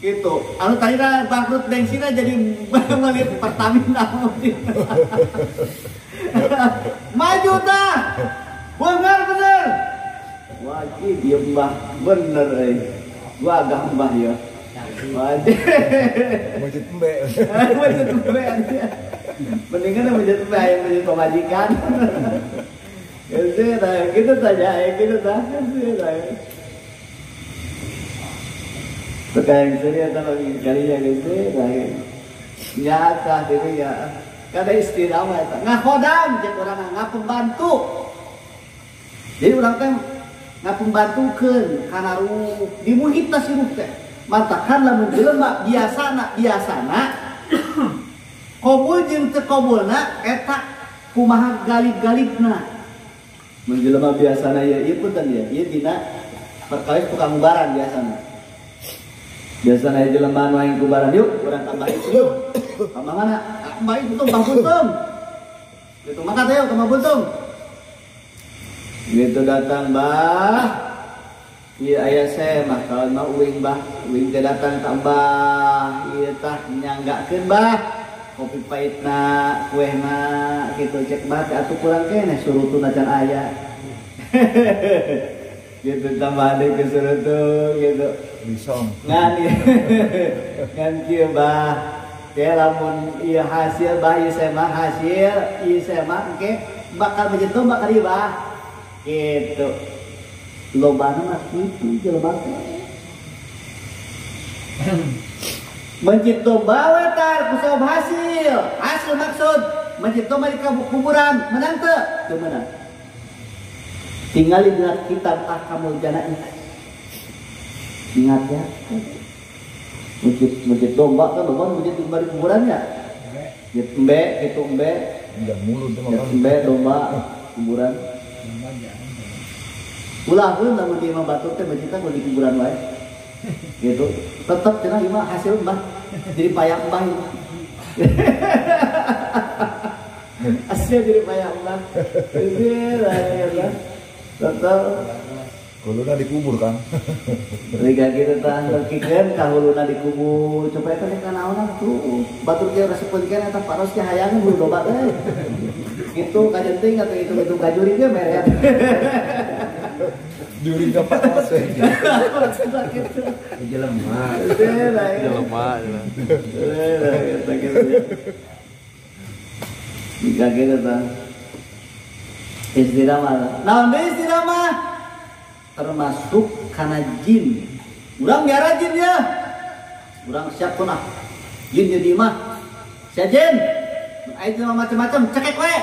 Gitu. Anu tadi bangkrut bensinnya jadi beli Pertamina. Maju dah. Bener bener. Wajib ya mbah, bener eh. Gua agak mbah ya. Wajib. Masjid embe. Masjid embe. Mendingan masjid embe yang masjid pemajikan. Gitu gitu saja, gitu dah. Terkait sini atau lagi kalinya gitu, lagi nyata dirinya. Kada istilah eta ngahodam cek urang ngapembantu. Jadi urang teh ngapembantukeun kana ruh dimuhitna si ruh teh. Mantakan lamun jelema biasana biasana qabul jeung teu qabulna eta kumaha galib-galibna. Mun jelema biasana ieu ieu punten ya, ieu dina perkawis tukang ubaran biasana. Biasana jelema nu aing kubaran yuk urang tambah itu yuk. Tambah mana? Tambah itu Mbah Buntung. Gitu maka teh yuk tambah Buntung. Gitu datang Mbah. Ieu aya saya mah kalau mah uing Mbah, uing teh datang tambah ieu tah nyanggakeun Mbah. Kopi pahitna, kuehna kitu cek Mbah teh atuh kurang keneh surutuna can aya. Gitu tambah deui ke surutu gitu. Bisong. Ngan ngan kieu Mbah. Ke lamun ieu hasil Mbah ieu saya mah hasil ieu saya mah engke bakal menyentuh bakal ieu Mbah. Gitu. Lobana mah kitu jelema teh. Mencit domba we tar ku sabab hasil. Hasil maksud mencit domba di kuburan menang teu? Teu meunang. Tinggali dina kitab Ahkamul Janaiz. Ingat ya. Mencit domba kan domba mencit domba di kuburannya. Mencit embe gitu embe. Embe domba kuburan. Ulah pun lamun di imah batur teh mencitna di kuburan wae. Gitu. Tetep cenah ieu mah hasil mbah. Jadi payah mbah ieu. Hasil jadi payah mbah. Ieu tetep huluna dikubur kan. Liga kitu tah leukeun ka huluna dikubur. Coba eta teh kanaonan tuh. Batur ge resepeun keneh eta paros ge hayang hulu domba teh. Gitu kajenting atau itu kajuri ge mere. Juri ka paros we. Jelema. Jelema. Liga kitu tah. Istidamah. Naon deui istidamah? Termasuk kana jin. Urang miara jin ya. Urang siap kunah. Jin jadi mah. Sia jin. Aya jelema macam-macam cekek we.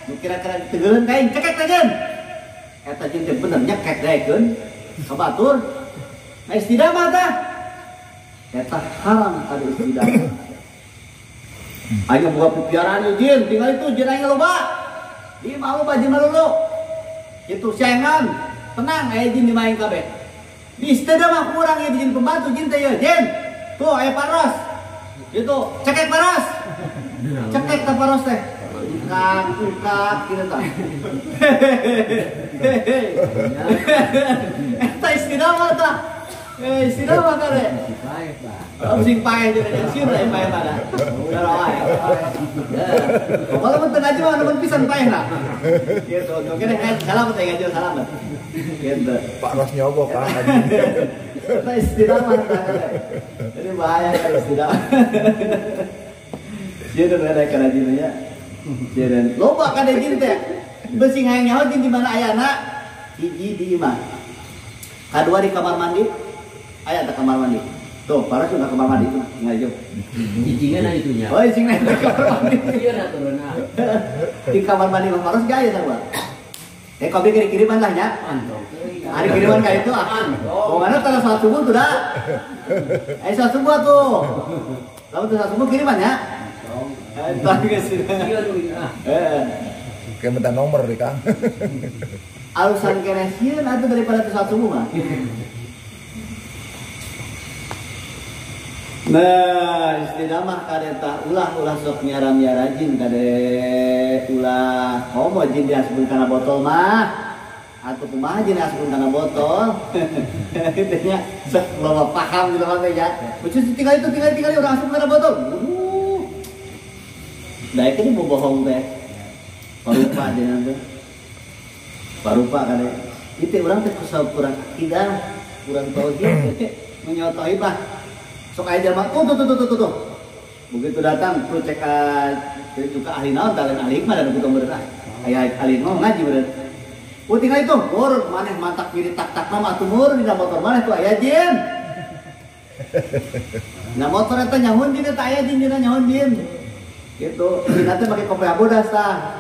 Nu kira-kira tegeuleun ka aing cekek teh jin. Eta jin teh bener nyekek daekeun ka batur. Nah istidamah tah. Eta haram kada istidamah. Aing boga pipiaraan jin, tinggal itu jin aing loba. Di mah loba jin malulu. Kitu saengan. Tenang aya jin dimain kabeh. Di istidamah kurang ya jin pembantu jin teh ya jin. Tuh aya paros. Gitu, cekek paros. Cekek teh paros teh. Ukak gitu tah. Eta istidamah tah. Istidamah kare. Sing paeh jeung sieun teh paeh pada. Udah wae. Kalau mun teu ngaji mah nemen pisan paehna. Gitu, oke deh, salamet teh ngaji salamet. Gitu. Pak Ros nyogok kan ngaji. Eta istidamah tah. Jadi bahaya kan istidamah. Sieun ada kana jin nya. Sieun. Loba kana jin teh. Beusi hayang nyaho jin di mana ayana? Hiji di imah. Kadua di kamar mandi. Aya teh kamar mandi. Tuh, para sudah kamar mandi tuh, nggak jauh. Cicingnya itunya. Oh, cicingnya di kamar mandi. Iya, naturna. Di kamar mandi mah paros gaya sama. Kopi kiriman lah nya. Hari kiriman kayak itu ah. Oh, mana tara salat subuh tuh dah. Salat subuh tuh. Lalu tuh salat subuh kiriman ya. Entar geus. Kayak minta nomor deh, Kang. Alusan keneh sieun atuh daripada tuh salat subuh mah. Nah, istidamah kade tah ulah sok miara-miara jin kade ulah komo jin diasupkeun kana botol mah. Atuh kumaha jin diasupkeun kana botol. Kitu nya sok loba paham gitu mah teh ya. Lucu tinggal itu tinggal urang asup kana botol. Daek ini bohong teh. Parupa jeung teh. Parupa kade. Ieu teh urang teh kusabab kurang akidah, kurang tauhid, menyotohi bah. Sok aya jelema tuh tuh. Begitu datang perlu cek juga ahli naon tah ahli hikmah dan kudu bener ah. Aya ahli naon ngaji bener. Oh tinggal itu, bor maneh mantak miri tak-tak mah atuh mur dina motor maneh tuh aya jin. Nah motor eta nyahun jin eta aya jin dina nyahun jin. Gitu, jin teh make kopi bodas tah.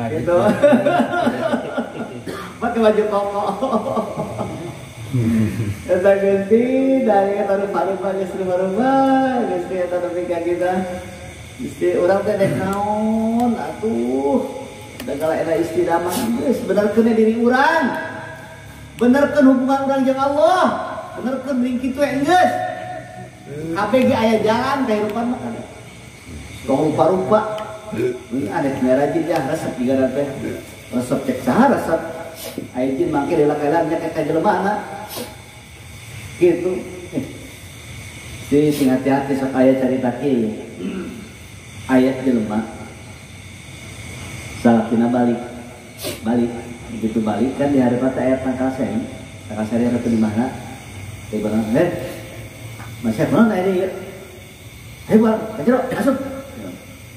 Gitu. Make baju koko. Eta ganti dari eta rupa-rupa geus rupa-rupa geus eta nepi ka kita. Gusti urang teh dek naon atuh. Da kala eta istidamah geus benerkeun diri urang. Benerkeun hubungan urang jeung Allah. Benerkeun ring kitu we geus. Kabeh ge aya jalan kahirupan mah kan. Tong rupa-rupa. Ini aneh merah jin ya resep juga teh. Resep cek saha resep. Aya jin mangke lila-lila nya ka jelema na. Gitu. Si sing hati-hati sok aya carita kieu. Ayat jelema salakina balik. Balik. Begitu balik kan di hadapan teh aya tangkal seri. Tangkal seri anu di mana? Teh barang teh. Masih kunaon aya ieu? Hayu barang, ka jero, asup.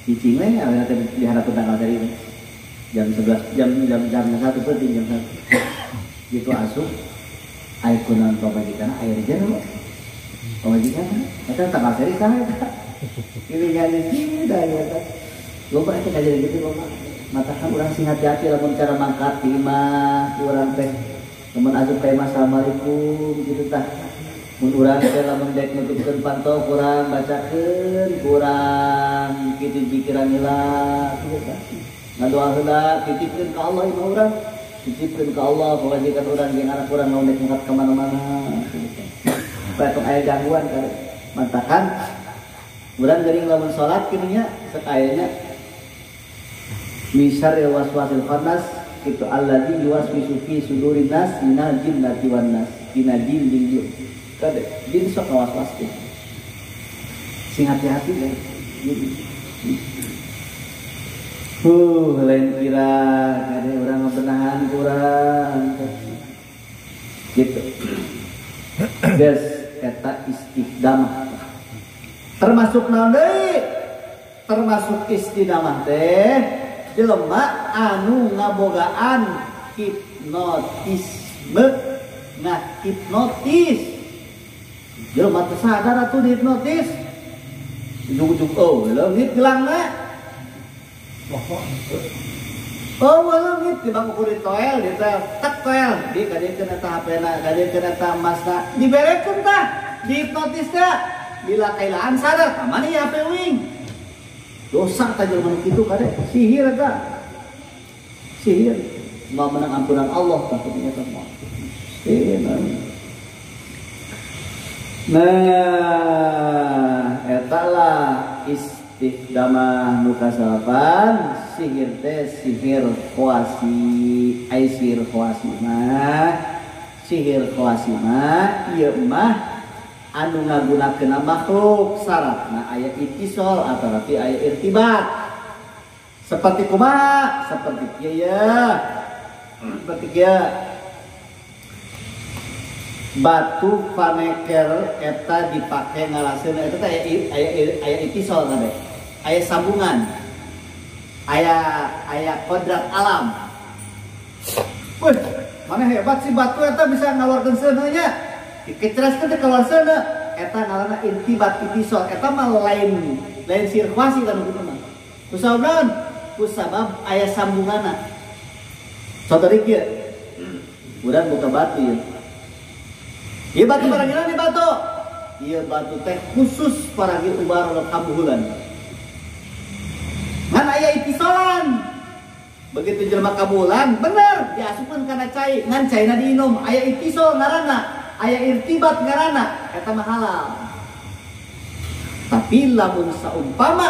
Cicing we aya teh di hadapan tangkal seri. Jam 11, jam 1 penting jam 1. Gitu asup. Air kunaon pamajikan air jero. Pamajikan eta tanggal seri saha eta. Kiringan sih da eta. Loba eta kajadian kitu loba. Matakan urang sing hati-hati lamun cara mangkat di imah urang teh. Lamun asup ka imah assalamualaikum kitu tah. Mun urang teh lamun dek nutupkeun panto kurang bacakeun, kurang kitu pikiran heula kitu tah. Ngadoa heula titipkeun ka Allah imah urang. Titipkeun ka Allah pamajikan urang jeung anak urang lamun dek mangkat ka mana-mana kitu tah. Supaya tong aya gangguan kare. Mantakan urang geuning lamun salat kitu nya sok aya nya misar waswasil khannas itu alladzi yuwaswisu fi sudurin nas minal jinnati wan nas dina jin jeung kade jin sok ngawaswas kitu. Sing hati-hati deh. Lain kira kade urang ngabenahan kurang gitu. Guys, eta istiqdamah. Termasuk naon deui? Termasuk istiqdamah teh jelema anu ngabogaan hipnotisme, ngahipnotis. Jelema teu sadar atuh dihipnotis. Ujug-ujug oh, leungit gelangna. Oh, leungit di bangku kulit toel, di tek toel, di kadiekeun eta HP-na, kadiekeun eta emasna, diberekeun tah, dihipnotis teh. Bila kailaan sadar, ka mana ieu HP uing? Dosa tah jelema nu kitu kade, sihir eta. Sihir. Moal menang ampunan Allah tah kitu eta mah. Nah, eta lah istiqdamah nu kasalapan sihir teh sihir khuasi, ai sihir khuasi mah, sihir khuasi mah ieu mah anu ngagunakeun makhluk syaratna aya ittisal atanapi aya irtibat. Seperti kumaha? Seperti kieu ya. Seperti kieu. Batu paneker eta dipake ngalaseun eta teh aya ittisal teh. Aya sambungan. Aya kodrat alam. Wih, mana hebat sih batu eta bisa ngaluarkeun seuneu nya. Dikeceraskeun teh keluar seuneu. Eta ngaranna irtibat ittisal. Eta mah lain sirkuasi kan kitu mah. Kusabab naon? Kusabab aya sambunganna. Contoh kieu. Urang buka batu ieu. Ieu batu paranggilan ieu batu. Ieu batu teh khusus paranggil ubar kabuhulan. Ngan aya itisolan. Begitu jelema kabuhulan, bener diasupkeun kana cai, ngan caina diinum, aya itisol ngaranna, aya irtibat ngaranna, eta mah halal. Tapi lamun saumpama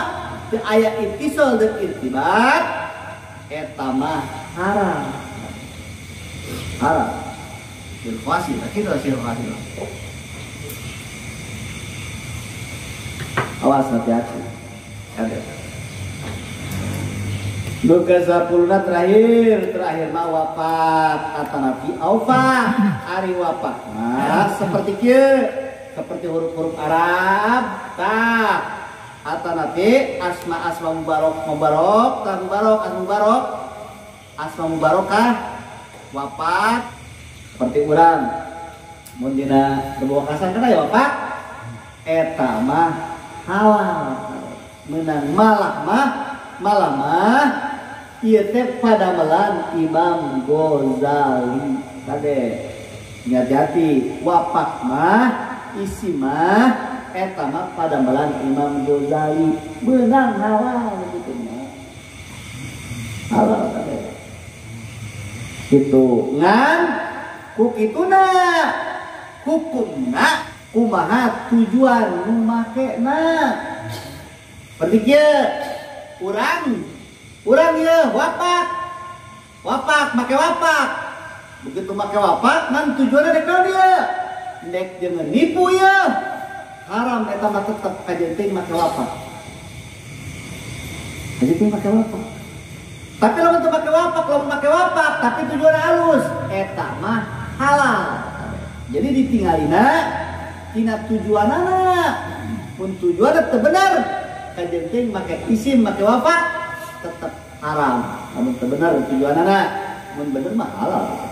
teu aya itisol dan irtibat, eta mah haram. Haram. Sirkuasi, kita sirkuasi. Awas hati-hati. Ada. Luka 10 terakhir mah wafat atanapi aufa ari wafat mah seperti kieu, seperti huruf-huruf Arab tah atanapi asma-asma mubarok mubarok tah mubarok asma mubarok asma mubarokah wafat seperti urang mun dina kebokasan kana ya wafat eta mah halal menang malah mah ieu teh padamelan Imam Ghazali kade hati-hati wapak mah isi mah eta mah padamelan Imam Ghazali menang halal gitu mah halal kade gitu ngan ku kituna hukumna kumaha tujuan nu makena seperti kieu urang ya wapak make wapak begitu make wapak ngan tujuannya dek naon dia dek jangan nipu ya haram eta mah tetep kajenting make wapak kajenting make wapak tapi lamun teu make wapak lamun make wapak tapi tujuannya halus eta mah halal jadi ditinggalina tina tujuanana pun tujuanna teu bener kajenting make isim make wapak tetap haram namun benar tujuanana mun bener mah halal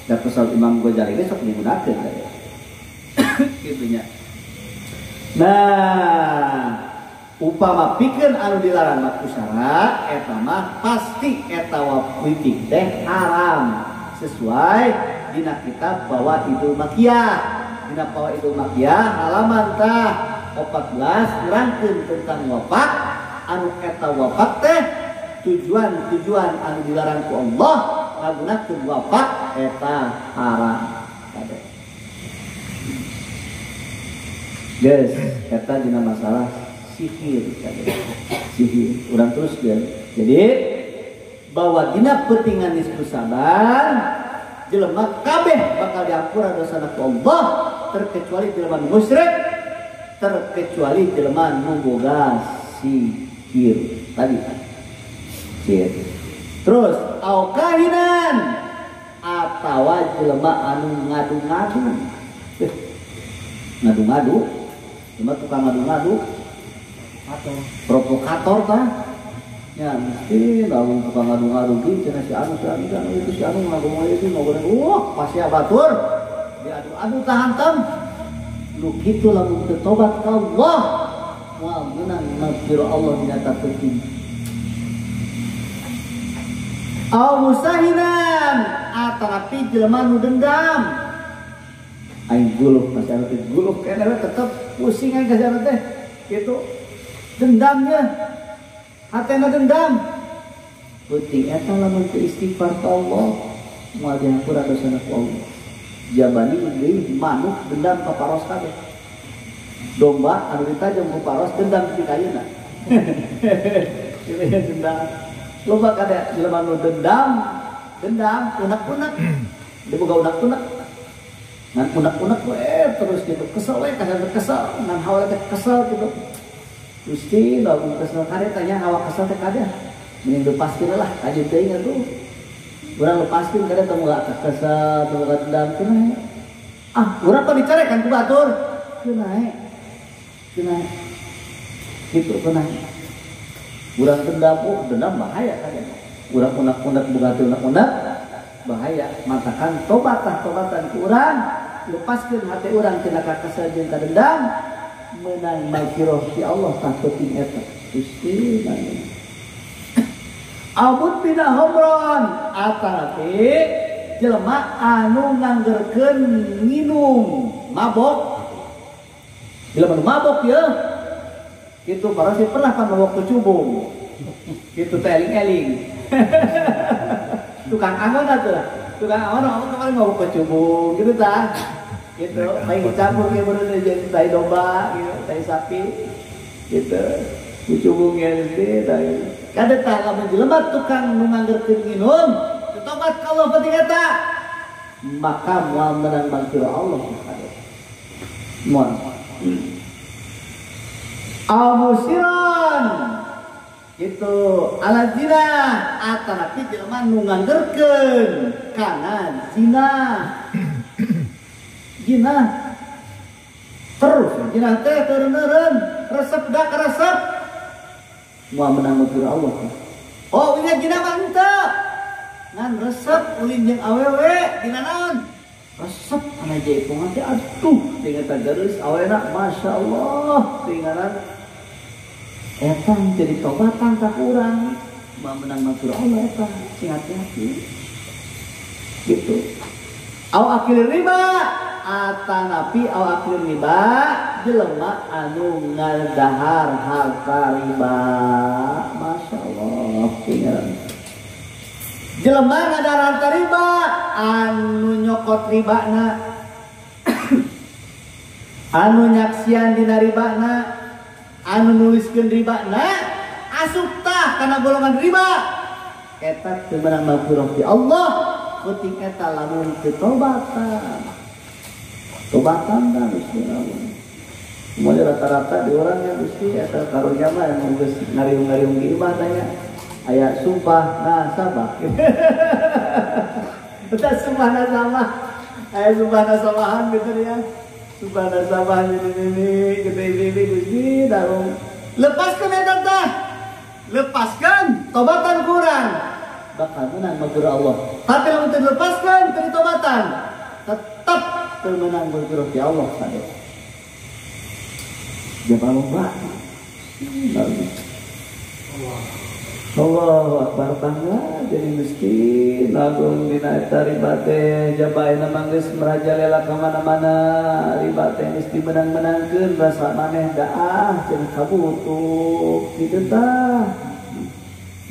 da pasal Imam Ghazali ge sok digunakeun kitu nya. Nah, upama pikeun anu dilarang mah ku syara eta mah pasti eta wapiti teh haram sesuai dina kitab Fawaidul Makiyah. Dina Fawaidul Makiyah halaman tah 14 nerangkeun tentang wafak anu eta wafak teh tujuan-tujuan anu dilarang ku Allah ngagunakeun wafak eta haram. Guys, eta dina masalah sihir kade. Sihir urang terus ya. Jadi bahwa dina peutingan nisfu Sa'ban jelema kabeh bakal diampura dosana ku Allah terkecuali jelema musyrik, terkecuali jelema nu boga sihir tadi. Sihir. Terus au kahinan atawa jelema anu ngadu-ngadu. Ngadu-ngadu, jelema tukang ngadu-ngadu atau provokator tah. Ya mesti lamun tukang ngadu-ngadu ki cenah si anu si anu si anu itu si anu ngadu itu ngagoreng. Wah, pasti batur. Diadu-adu tahantam. Nu kitu lamun teu tobat ka Allah, moal meunang magfirah Allah dina teuing. Au musahinan atanapi jelema nu dendam. Aing guluh ka si anu teh guluh keneh tetep pusing aing ka si anu teh. Kitu dendamnya. Hatena dendam. Peuting eta lamun teu istighfar ka Allah, moal dihampura dosana ku Allah. Jabani deui manuk dendam ka paros kabeh. Domba anu ditajong ku paros dendam ti kayuna. Kitu dendam. Loba kada jelema nu dendam, dendam unek-unek. Dia boga unek-unek. Ngan unek-unek we terus gitu kesel we kasar kesel, ngan hawa teh kesel gitu. Gusti lamun kesel kade tanya hawa kesel teh kade. Mending lepaskeun lah kaji teuing atuh. Urang lepaskeun kade teu boga kesel, teu boga dendam kunae. Ah, urang pa dicarekan ku batur. Kunae. Kunae. Kitu kunae. Urang dendam, oh dendam bahaya kade. Urang unek-unek boga teu unek-unek bahaya. Matakan tobatah tobatan ku urang, lepaskeun hate urang tina kakesel jeung kadendam, menang magfirah ti Allah tah peuting eta. Gusti mangga. Abud bina homron atanapi jelema anu nganggerkeun nginum mabok. Jelema nu mabok ya. Itu para sih pernah kan mabok kecubung. Itu teh eling-eling. Tukang angon atuh. Tukang angon mabok kemarin mabok kecubung gitu tah. Gitu, baik dicampur ke bener jadi tai domba gitu, tai sapi. Gitu. Kecubungnya gitu tai. Kada tah lamun jelema tukang nu nganggerkeun nginum, tobat ka Allah penting eta. Maka moal menang magfirah Allah kade. Moal. Al-musiran itu ala zina atanapi jelema nu nganggerkeun kana zina. Zina terus zina teh teu resep dak resep moal menang magfirah Allah. Oh, ini zina mah henteu. Ngan resep ulin jeung awewe dina naon? Resep kana jaipongan teh aduh tinggal geus awena masyaallah tinggalan eta jadi tobatan ka urang moal menang magfirah Allah eta sing hati-hati. Gitu. Au akil riba atanapi au akil riba jelema anu ngadahar harta riba. Masyaallah tinggalan. Jelema ngadahar harta riba anu nyokot ribana anu nyaksian dina ribana anu nuliskeun ribana asup tah kana golongan riba eta teu meunang magfirah ti Allah peuting eta lamun teu tobatan. Tobatan dah Gusti Allah. Semuanya rata-rata di orang yang Gusti eta karunya mah emang geus ngariung-ngariung di imah tanya aya sumpah nasabah. Eta sumpah nasabah. Aya sumpah nasabahan gitu ya. Sumpah nasabah ini gitu ini Gusti darung. Lepaskan eta tah. Lepaskan tobatan kurang. Bakal menang magfirah Allah. Tapi lamun teu dilepaskan teu ditobatan, tetap teu menang magfirah ti Allah kade. Jaba lomba. Allahu Akbar bangga jadi miskin agung dina eta riba teh jaba ayeuna mah geus merajalela ka mana-mana riba teh geus dimenang-menangkeun rasa maneh daah cenah kabutuh kitu tah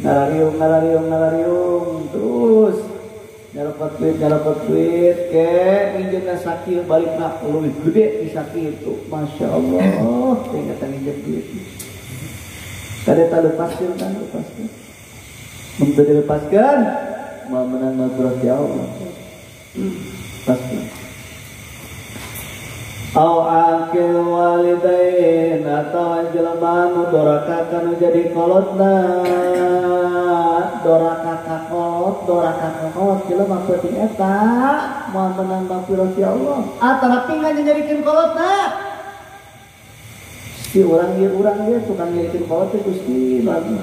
ngarariung ngarariung ngarariung terus nyarokot duit ke nginjeumna sakieu balikna leuwih gede di sakitu Masya Allah teh kata nginjem duit kada tak lepaskan kan lepaskan untuk dilepaskan mau menang maghfirah ya Allah lepaskan au akil walidain atau jelema nu doraka kanu jadi kolotna doraka ka kolot doraka ka kolot jelema penting eta mau menang maghfirah ya Allah atanapi nganyarikeun kolotna si urang ieu tukang nyarikeun kolot teh Gusti lagi.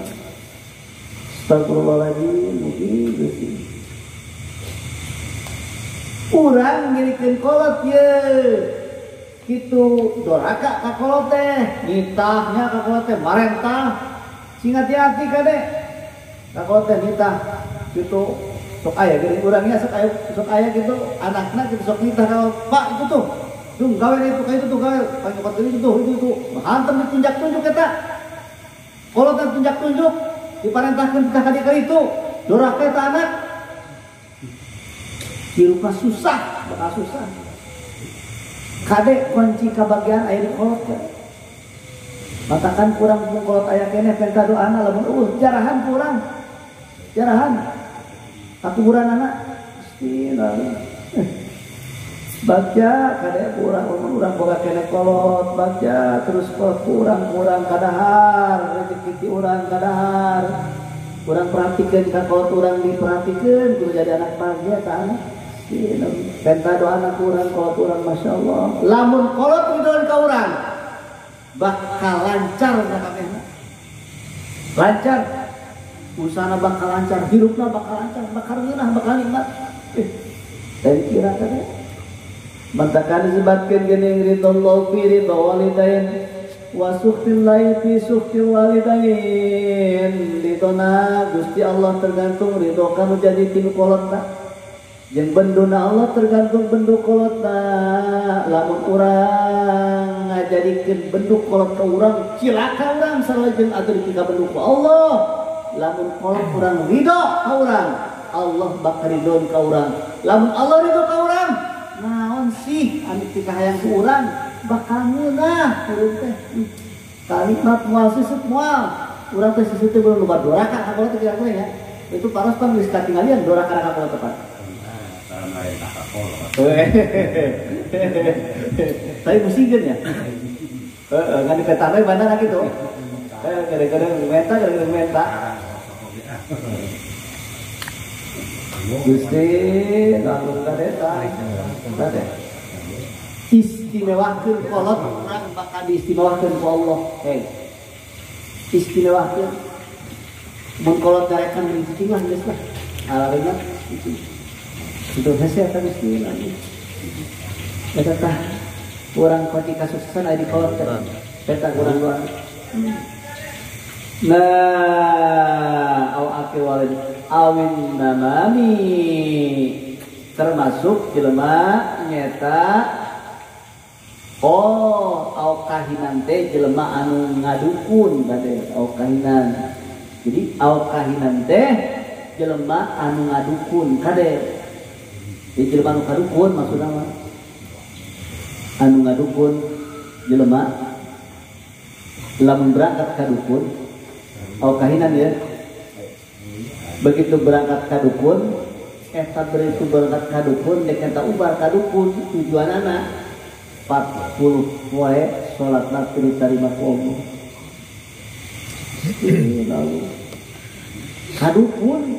Astagfirullahaladzim, mugi Gusti. Urang nyarikeun kolot ye. Kitu doraka ka kolot teh, nitahnya ka kolot teh marentah. Sing hati-hati kade. Ka kolot teh nitah kitu sok aya geuning urangnya sok aya kitu anakna kitu sok nitah ka Pak itu tuh. Dung gawe itu kayak itu tuh gawe, pakai itu tuh itu tuh, hantam ditunjuk-tunjuk eta. Kalau kan tunjuk-tunjuk, diparentahkan kita kali itu, doraka eta anak. Hirupna susah, bakal susah. Kade kunci kabagian aya di kolot teh. Matakan kurang pun kolot aya keneh penta doana lamun eueuh jarahan kurang. Jarahan. Kakuburan anak. Bismillah. Bagja kade kurang urang boga kene kolot bagja terus kolot kurang kadahar rezeki ti urang kadahar urang perhatikeun ka kolot urang diperhatikeun kudu jadi anak bagja ta anak penta doana ku urang kolot urang masyaallah lamun kolot ridhoan ka urang bakal lancar sakabehna lancar usahana bakal lancar hirupna bakal lancar bakal ngeunah bakal nikmat dari kira kade mantakan disebutkan gini ridho fi ridho walidain wa sukhtillahi fi sukhtil walidain ridhona Gusti Allah tergantung ridho kamu jadi tinu kolotna jeung benduna Allah tergantung bendu kolotna lamun urang ngajadikeun bendu kolot ka urang cilaka urang sareng atuh dipika bendu ku Allah lamun kolot urang ridho ka urang Allah bakal ridho ka urang lamun Allah ridho ka urang naon sih anu pikahayang ku urang bakal ngeunah urang teh kalimat moal sisut moal urang teh sisut teh belum lupa doraka ka kolot teh kira-kira ya itu paros pan geus katinggalian doraka ka kolot tepat tapi musingkeun ya heeh ngan dipetana bandana kitu kadang-kadang menta kadang-kadang menta Gusti lamun kadeta kade istimewakeun kolot urang bakal diistimewakeun ku Allah hei istimewakeun mun kolot darekan cicing lah geus lah alarina cicing itu hese eta Gusti lamun eta tah urang kunci kasuksesan aya di kolot teh eta urang doa nah au akil walid awin namami termasuk jelema nyeta oh au kahinan teh jelema anu ngadukun kade au kahinan jadi au kahinan teh jelema anu ngadukun kade jadi jelema anu kadukun maksudna mah anu ngadukun jelema lamun berangkat ka dukun au kahinan ya begitu berangkat ka dukun eta begitu berangkat ka dukun dek eta ubar ka dukun tujuanana 40 poe salatna teu ditarima ku Allah ka dukun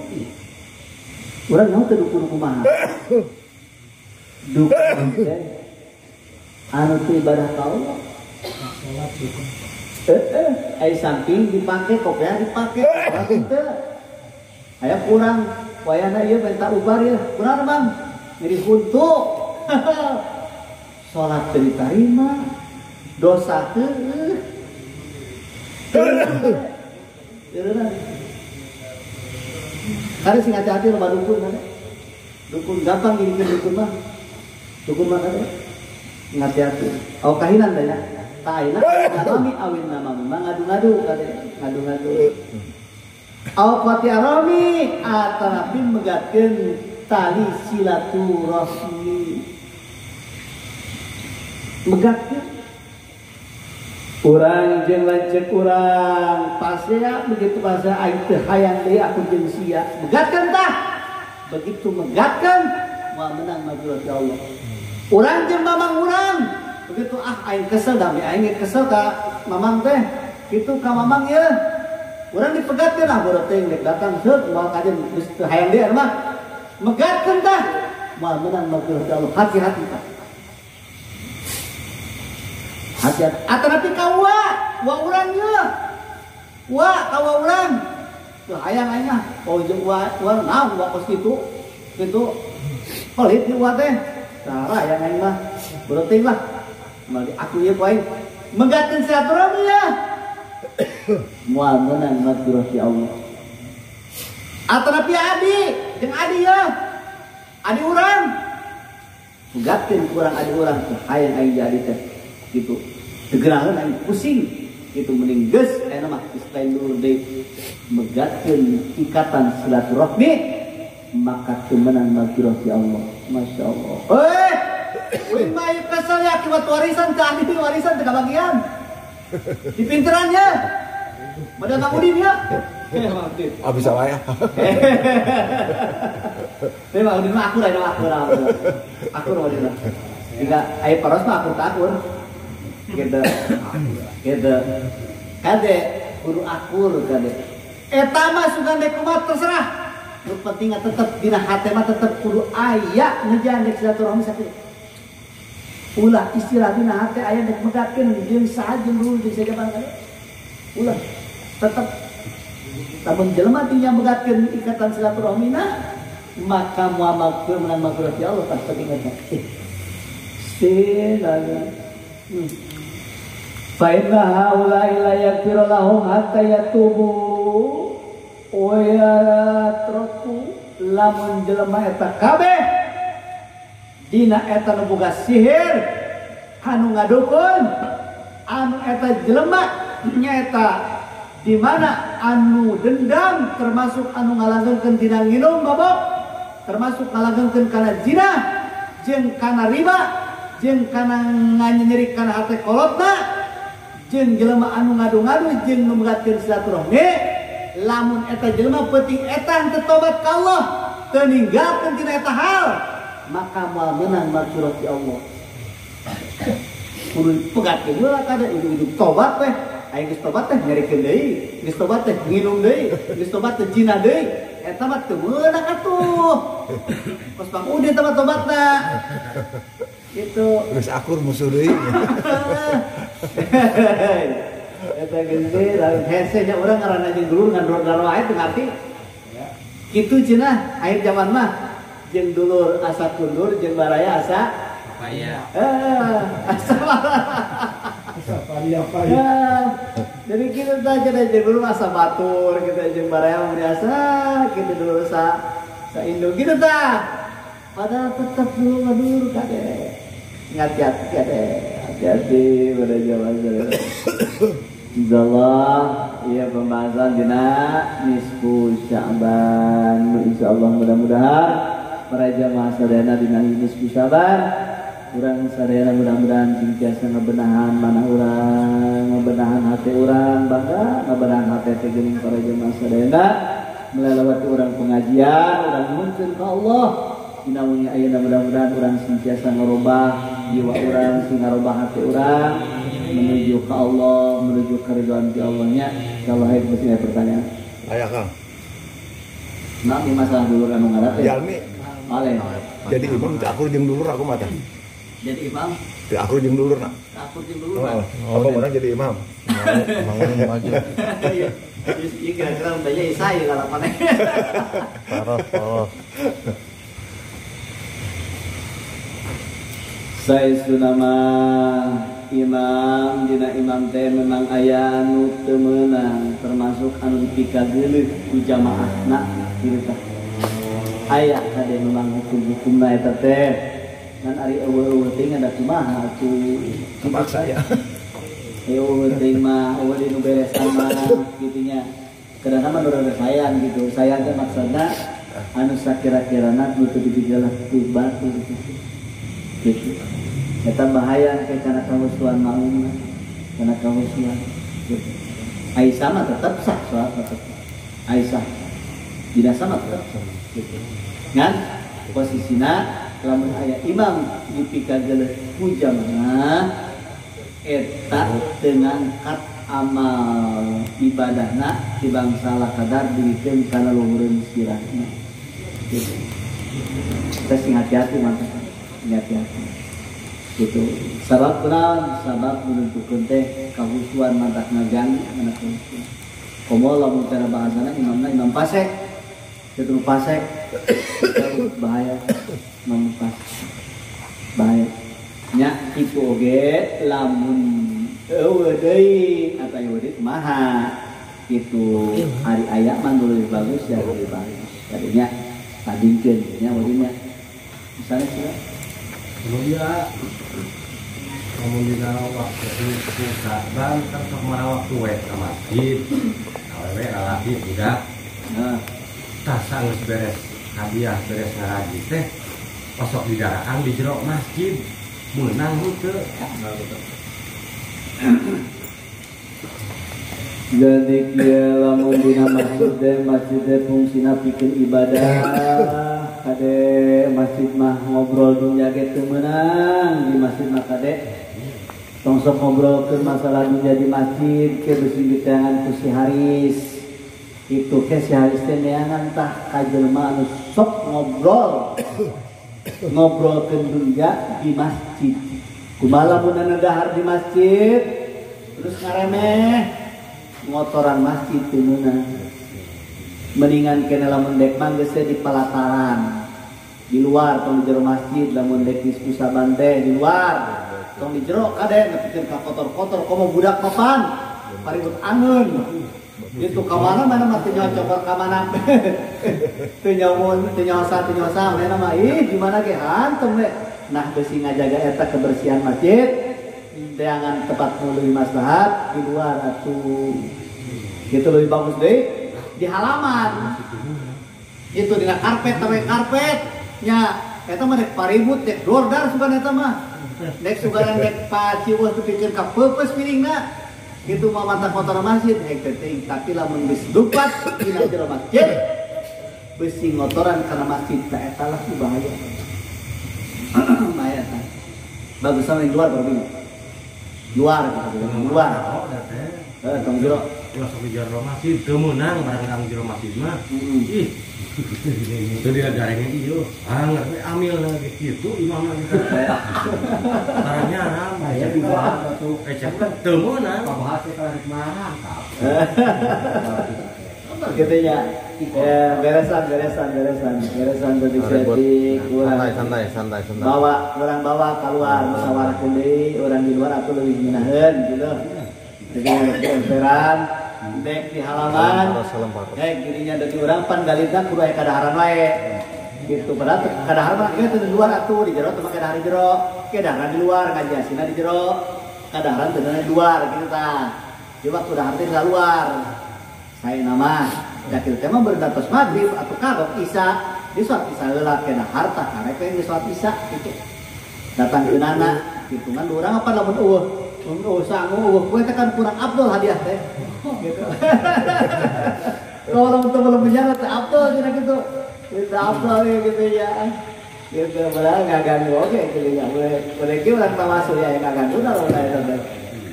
urang nyaho teu dukun kumaha dukun teh anu teu ibadah ka Allah salat dukun ai samping dipake kopiah dipake teu aya kurang wayahna ieu minta ubar ieu kurang bang nyeri huntu salat teu ditarima Dosa heueuh. Eureunna. Kade sing hati-hati loba dukun kade. Dukun gampang ngirikeun dukun mah. Dukun mah kade. Hati-hati. Au kahinan teh nya. Ta ayeuna nami awin nama mah ngadu-ngadu kade, ngadu-ngadu. Au qati arami atanapi megatkeun tali silaturahmi. Megatkeun urang jeung lanceuk urang pasea begitu pasea aing teu hayang deui aku jeung sia megatkeun tah begitu megatkeun moal menang maghfirah ti Allah. Urang jeung mamang urang begitu ah aing kesel da aing kesel ka mamang teh kitu ka mamang ieu urang dipegatkeun ah bodoh teh rek datang seut moal kajen geus teu hayang deui mah megatkeun tah moal menang maghfirah ti Allah. Hati-hati tah. Hati-hati. Atanapi ka wa, wa urang ye. Wa ka wa urang. Teu hayang aing ah. Oh jeung wa wa naon wa kos kitu. Kitu. Pelit di wa teh. Tara hayang aing mah. Bereuting lah. Moal di aku ieu ku aing. Megatkeun silaturahmi ya. Moal meunang maghfirah ti Allah. Atanapi adi jeung adi ye. Adi urang. Megatkeun ku urang adi urang teu hayang aing jadi teh. Gitu tegerahan aing pusing gitu mending geus ayeuna mah geus lain dulur deui megatkeun ikatan silaturahmi maka teu meunang maghfirah ti Allah. Masya Allah. Uing mah ieu kesel ya akibat warisan ka ahli warisan teu kabagian di pinterannya modal Mang Udin ya. Ah bisa wae. Tapi Mang Udin mah akur ayeuna akur akur Mang Udin mah. Jika aya paros mah akur ta akur. Gitu gitu kade kudu akur kade eta mah sugan dek kumaha terserah nu penting tetep dina hate mah tetep kudu aya ngejan dek silaturahmi sakitu ulah istilah dina hate aya dek megatkeun jeung saha jeung dulur jeung sajaban kade ulah tetep lamun jelema dinya megatkeun ikatan silaturahmina maka moal maghfir menang maghfirah ti Allah tah penting eta silaga. Fa inna haula'i la yaghfiru lahum hatta yatubu wa yatruku lamun jelema eta kabeh dina eta nu boga sihir anu ngadukun anu eta jelema nyaeta di mana anu dendam termasuk anu ngalanggengkeun dina nginum mabok termasuk ngalanggengkeun kana zina jeung kana riba jeung kana nganyeri kana hate kolotna jeung jelema anu ngadu-ngadu jeung nu megatkeun silaturahmi lamun eta jelema peuting eta teu tobat ka Allah teu ninggalkeun tina eta hal maka moal meunang maghfirah ti Allah. Kudu pegatkeun heula kada ujug-ujug tobat teh aya geus tobat teh nyerikeun deui geus tobat teh nginum deui geus tobat teh zina deui eta mah teu meunang atuh kos Bang Udin teh tobatna gitu. Geus akur musuh deui. Eta gede lain hese nya urang ngaranna jeung dulur ngandor-ngandor wae teu ngarti. Kitu cenah akhir zaman mah jeung dulur asa kundur jeung baraya asa paya. Asa asa paya. Jadi kitu tah cenah jeung dulur asa batur kitu jeung baraya mah asa kitu dulur sa Indo kitu tah. Padahal tetap dulu ngadulur kade. Hati-hati kade. Hati-hati pada zaman sekarang. Insyaallah ya pembahasan dina nisfu Sya'ban. Insyaallah mudah-mudahan para jamaah sadayana dina nisfu Sya'ban urang sadayana mudah-mudahan sing tiasa ngebenahan manah urang, ngebenahan hati urang, bangga ngebenahan hati teh geuning para jamaah sadayana melewati urang pengajian, urang nuhunkeun ka Allah. Dina wengi ayeuna mudah-mudahan urang sing tiasa ngarobah jiwa urang, sing ngarobah hati urang menuju ke Allah, menuju keridhaan ti Allah nya. Insyaallah hayang mesti aya pertanyaan. Aya Kang. Nah, ini masalah dulur anu ngadat ya. Jalmi. Aleh. Jadi imam teu akur jeung dulur aku mah tah. Jadi imam? Teu akur jeung dulur na. Teu akur jeung dulur. Apa orang jadi imam? Mang maju. Iya. Ieu kira-kira undanya Isa ieu lalapannya. Parah, parah. Saya sunama imam dina imam teh memang aya anu teu meunang termasuk anu dipikageuleuh ku jamaahna kitu tah. Aya kade memang hukum-hukumna eta teh ngan ari eueuh-eueuh teh ada kumaha atuh terpaksa ya. Eueuh teh mah eueuh di nu beresan mah kitu nya. Kadang mah nu rada sayang gitu. Sayang teh maksudna anu sakira-kirana nu teu dipigeuleuh ku batur gitu. Gitu. Eta bahaya ke kana kahusuan maungna, kana kahusuan gitu. Aisyah mah tetep sah sholat tetep. Aisyah tidak sama tetep sah gitu. Ngan posisina lamun aya imam dipikageuleuh ku jamaah eta teu ngangkat amal ibadahna tibang salah kadar dibikeun kana luhureun sirahna gitu. Kita sing hati-hati mantap, hati-hati. Gitu. Sabab kunaon? Sabab menentukeun teh kahusuan mantak ngaganggu kana kahusuan. Komo lamun cara bahasana imamna imam fasik. Kitu fasik bahaya imam fasik. Bahaya. Nya kitu oge lamun eueuh deui atawa eueuh deui kumaha? Kitu ari aya mah nu leuwih bagus ya leuwih bagus. Tadinya tandingkeun nya wadinya. Misalnya sih Kemudian kemudian waktu itu Sa'ban kan sok marah waktu we ke masjid, awewe lalaki budak, tah sanggeus beres hadiah beres ngaraji teh, osok di daraan di jero masjid, meunang henteu. Jadi kieu lamun dina masjid teh masjid teh fungsina pikeun ibadah. Kade masjid mah ngobrol dunia ge teu meunang di masjid mah kade tong sok ngobrolkeun masalah dunia di masjid ke beusi diteangan ku si Haris itu ke si Haris teh neangan tah ka jelema anu sok ngobrol ngobrolkeun dunia di masjid kumaha lamun anu dahar di masjid terus ngaremeh ngotoran masjid teu meunang. Mendingan kena lamun dek mah geus di pelataran di luar tong di jero masjid lamun dek nisfu Sa'ban teh di luar tong di jero kade nepikeun ka kotor-kotor komo budak papan paribut angeun itu ka mana mana mah teu nyocokor ka mana teu nyamun teu nyosa mana mah ih di mana ge hantem we nah beusi ngajaga eta kebersihan masjid teangan tempat nu leuwih maslahat di luar atuh gitu leuwih bagus deui di halaman itu dina karpet tawe karpet nya eta mah dek paribut dek dordar sugan eta mah dek sugaran dek paciweuh teu pikeun ka peupeus piringna kitu mah mata kotor masjid hek teh teuing tapi lamun geus dupat dina jero masjid beusi ngotoran kana masjid tah eta lah bahaya bahaya tah bagus sama di luar berarti luar gitu luar heuh tong jero ulah sok di jero masjid teu meunang barang jero masjid mah. Ih. Teu digarengnya ieu. Anger we amilna ge kitu imamna ge. Barang nyaram aya dibahas atuh ecek teu meunang. Pabahas teh kalau rek marah. Kitu nya. Beresan detik-detik kurang santai. Bawa orang bawa keluar musyawarah deui orang di luar atuh leuwih ngeunaheun gitu. Jadi emperan dek di halaman dek dirinya dari orang pan galitna kudu aya kadaharan wae gitu padahal kadaharan mah kieu teu di luar atuh di jero teu make dahar di jero kadaharan di luar ngaji asina di jero kadaharan teu di luar gitu tah di waktu dahar teh di luar saya nama da kitu teh mah berdatos maghrib atuh kagok isya di salat isya heula ke dahar tah karek we salat isya gitu datang keunana gitu kan urang apa lamun eueuh oh, sangu, kue teh kan kurang abdol hadiah teh, gitu. Kalau orang tuh belum bicara teh abdol kira gitu, itu abdol gitu ya, gitu. Padahal nggak ganggu, oke, gitu ya. Boleh boleh orang tawasul ya, nggak ganggu kalau udah itu teh,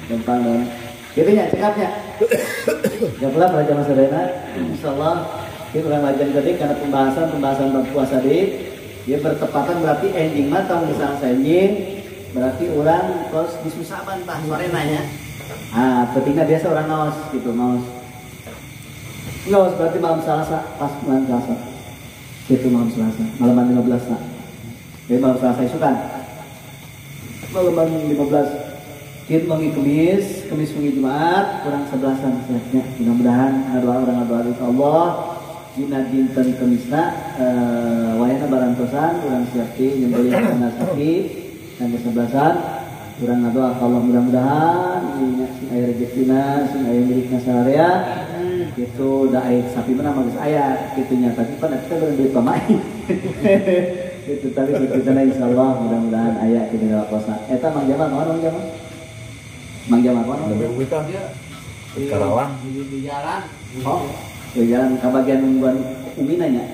gampang dong. Gitu ya, cekapnya. Ya pula pada jamaah sadayana, insyaallah kita orang lajeng tadi karena pembahasan bab puasa di, dia bertepatan berarti ending mah tahu misalnya ending. Berarti orang terus disusaban tah sore nanya. Ah, pentingnya biasa orang ngaos gitu, ngaos. Ngaos berarti malam Selasa, pas malam Selasa. Itu malam Selasa, malaman 15 lah. Jadi malam Selasa itu kan. Malaman 15. Kieu wengi Kemis, Kemis wengi Jumat kurang 11-an siapnya. Mudah-mudahan ngadoa urang ngadoa ka Allah dina dinten Kemisna wayahna barantosan urang siapkeun nyembelih kana sapi dan 11-an urang ngadoa ka Allah mudah-mudahan ieu sing aya rezekina, sing aya milikna sararea. Gitu da aya sapi mah geus aya kitu nya tapi pan kita bareng duit pamain. Gitu tapi kitu insyaallah mudah-mudahan aya kitu dina puasa. Eta Mang Jamal kumaha Mang Jamal? Mang Jamal kumaha? Nembe uwitan. Di Karawang. Di jalan. Oh, di jalan ka bagian nungguan umina nya.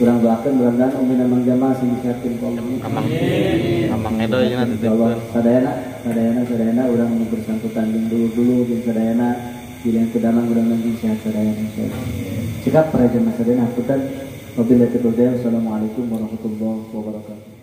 Urang doakeun mudah-mudahan umina Mang Jamal sing disiapkeun ku Allah. Amang Edo nya titipkeun. Sadayana sadayana urang nu bersangkutan jeung dulu-dulu jeung sadayana bila yang kedamang mudah-mudahan sehat sadayana insyaallah. Cekap para jemaah sadayana hapunten. Wabillahi taufiq. Wassalamualaikum warahmatullahi wabarakatuh.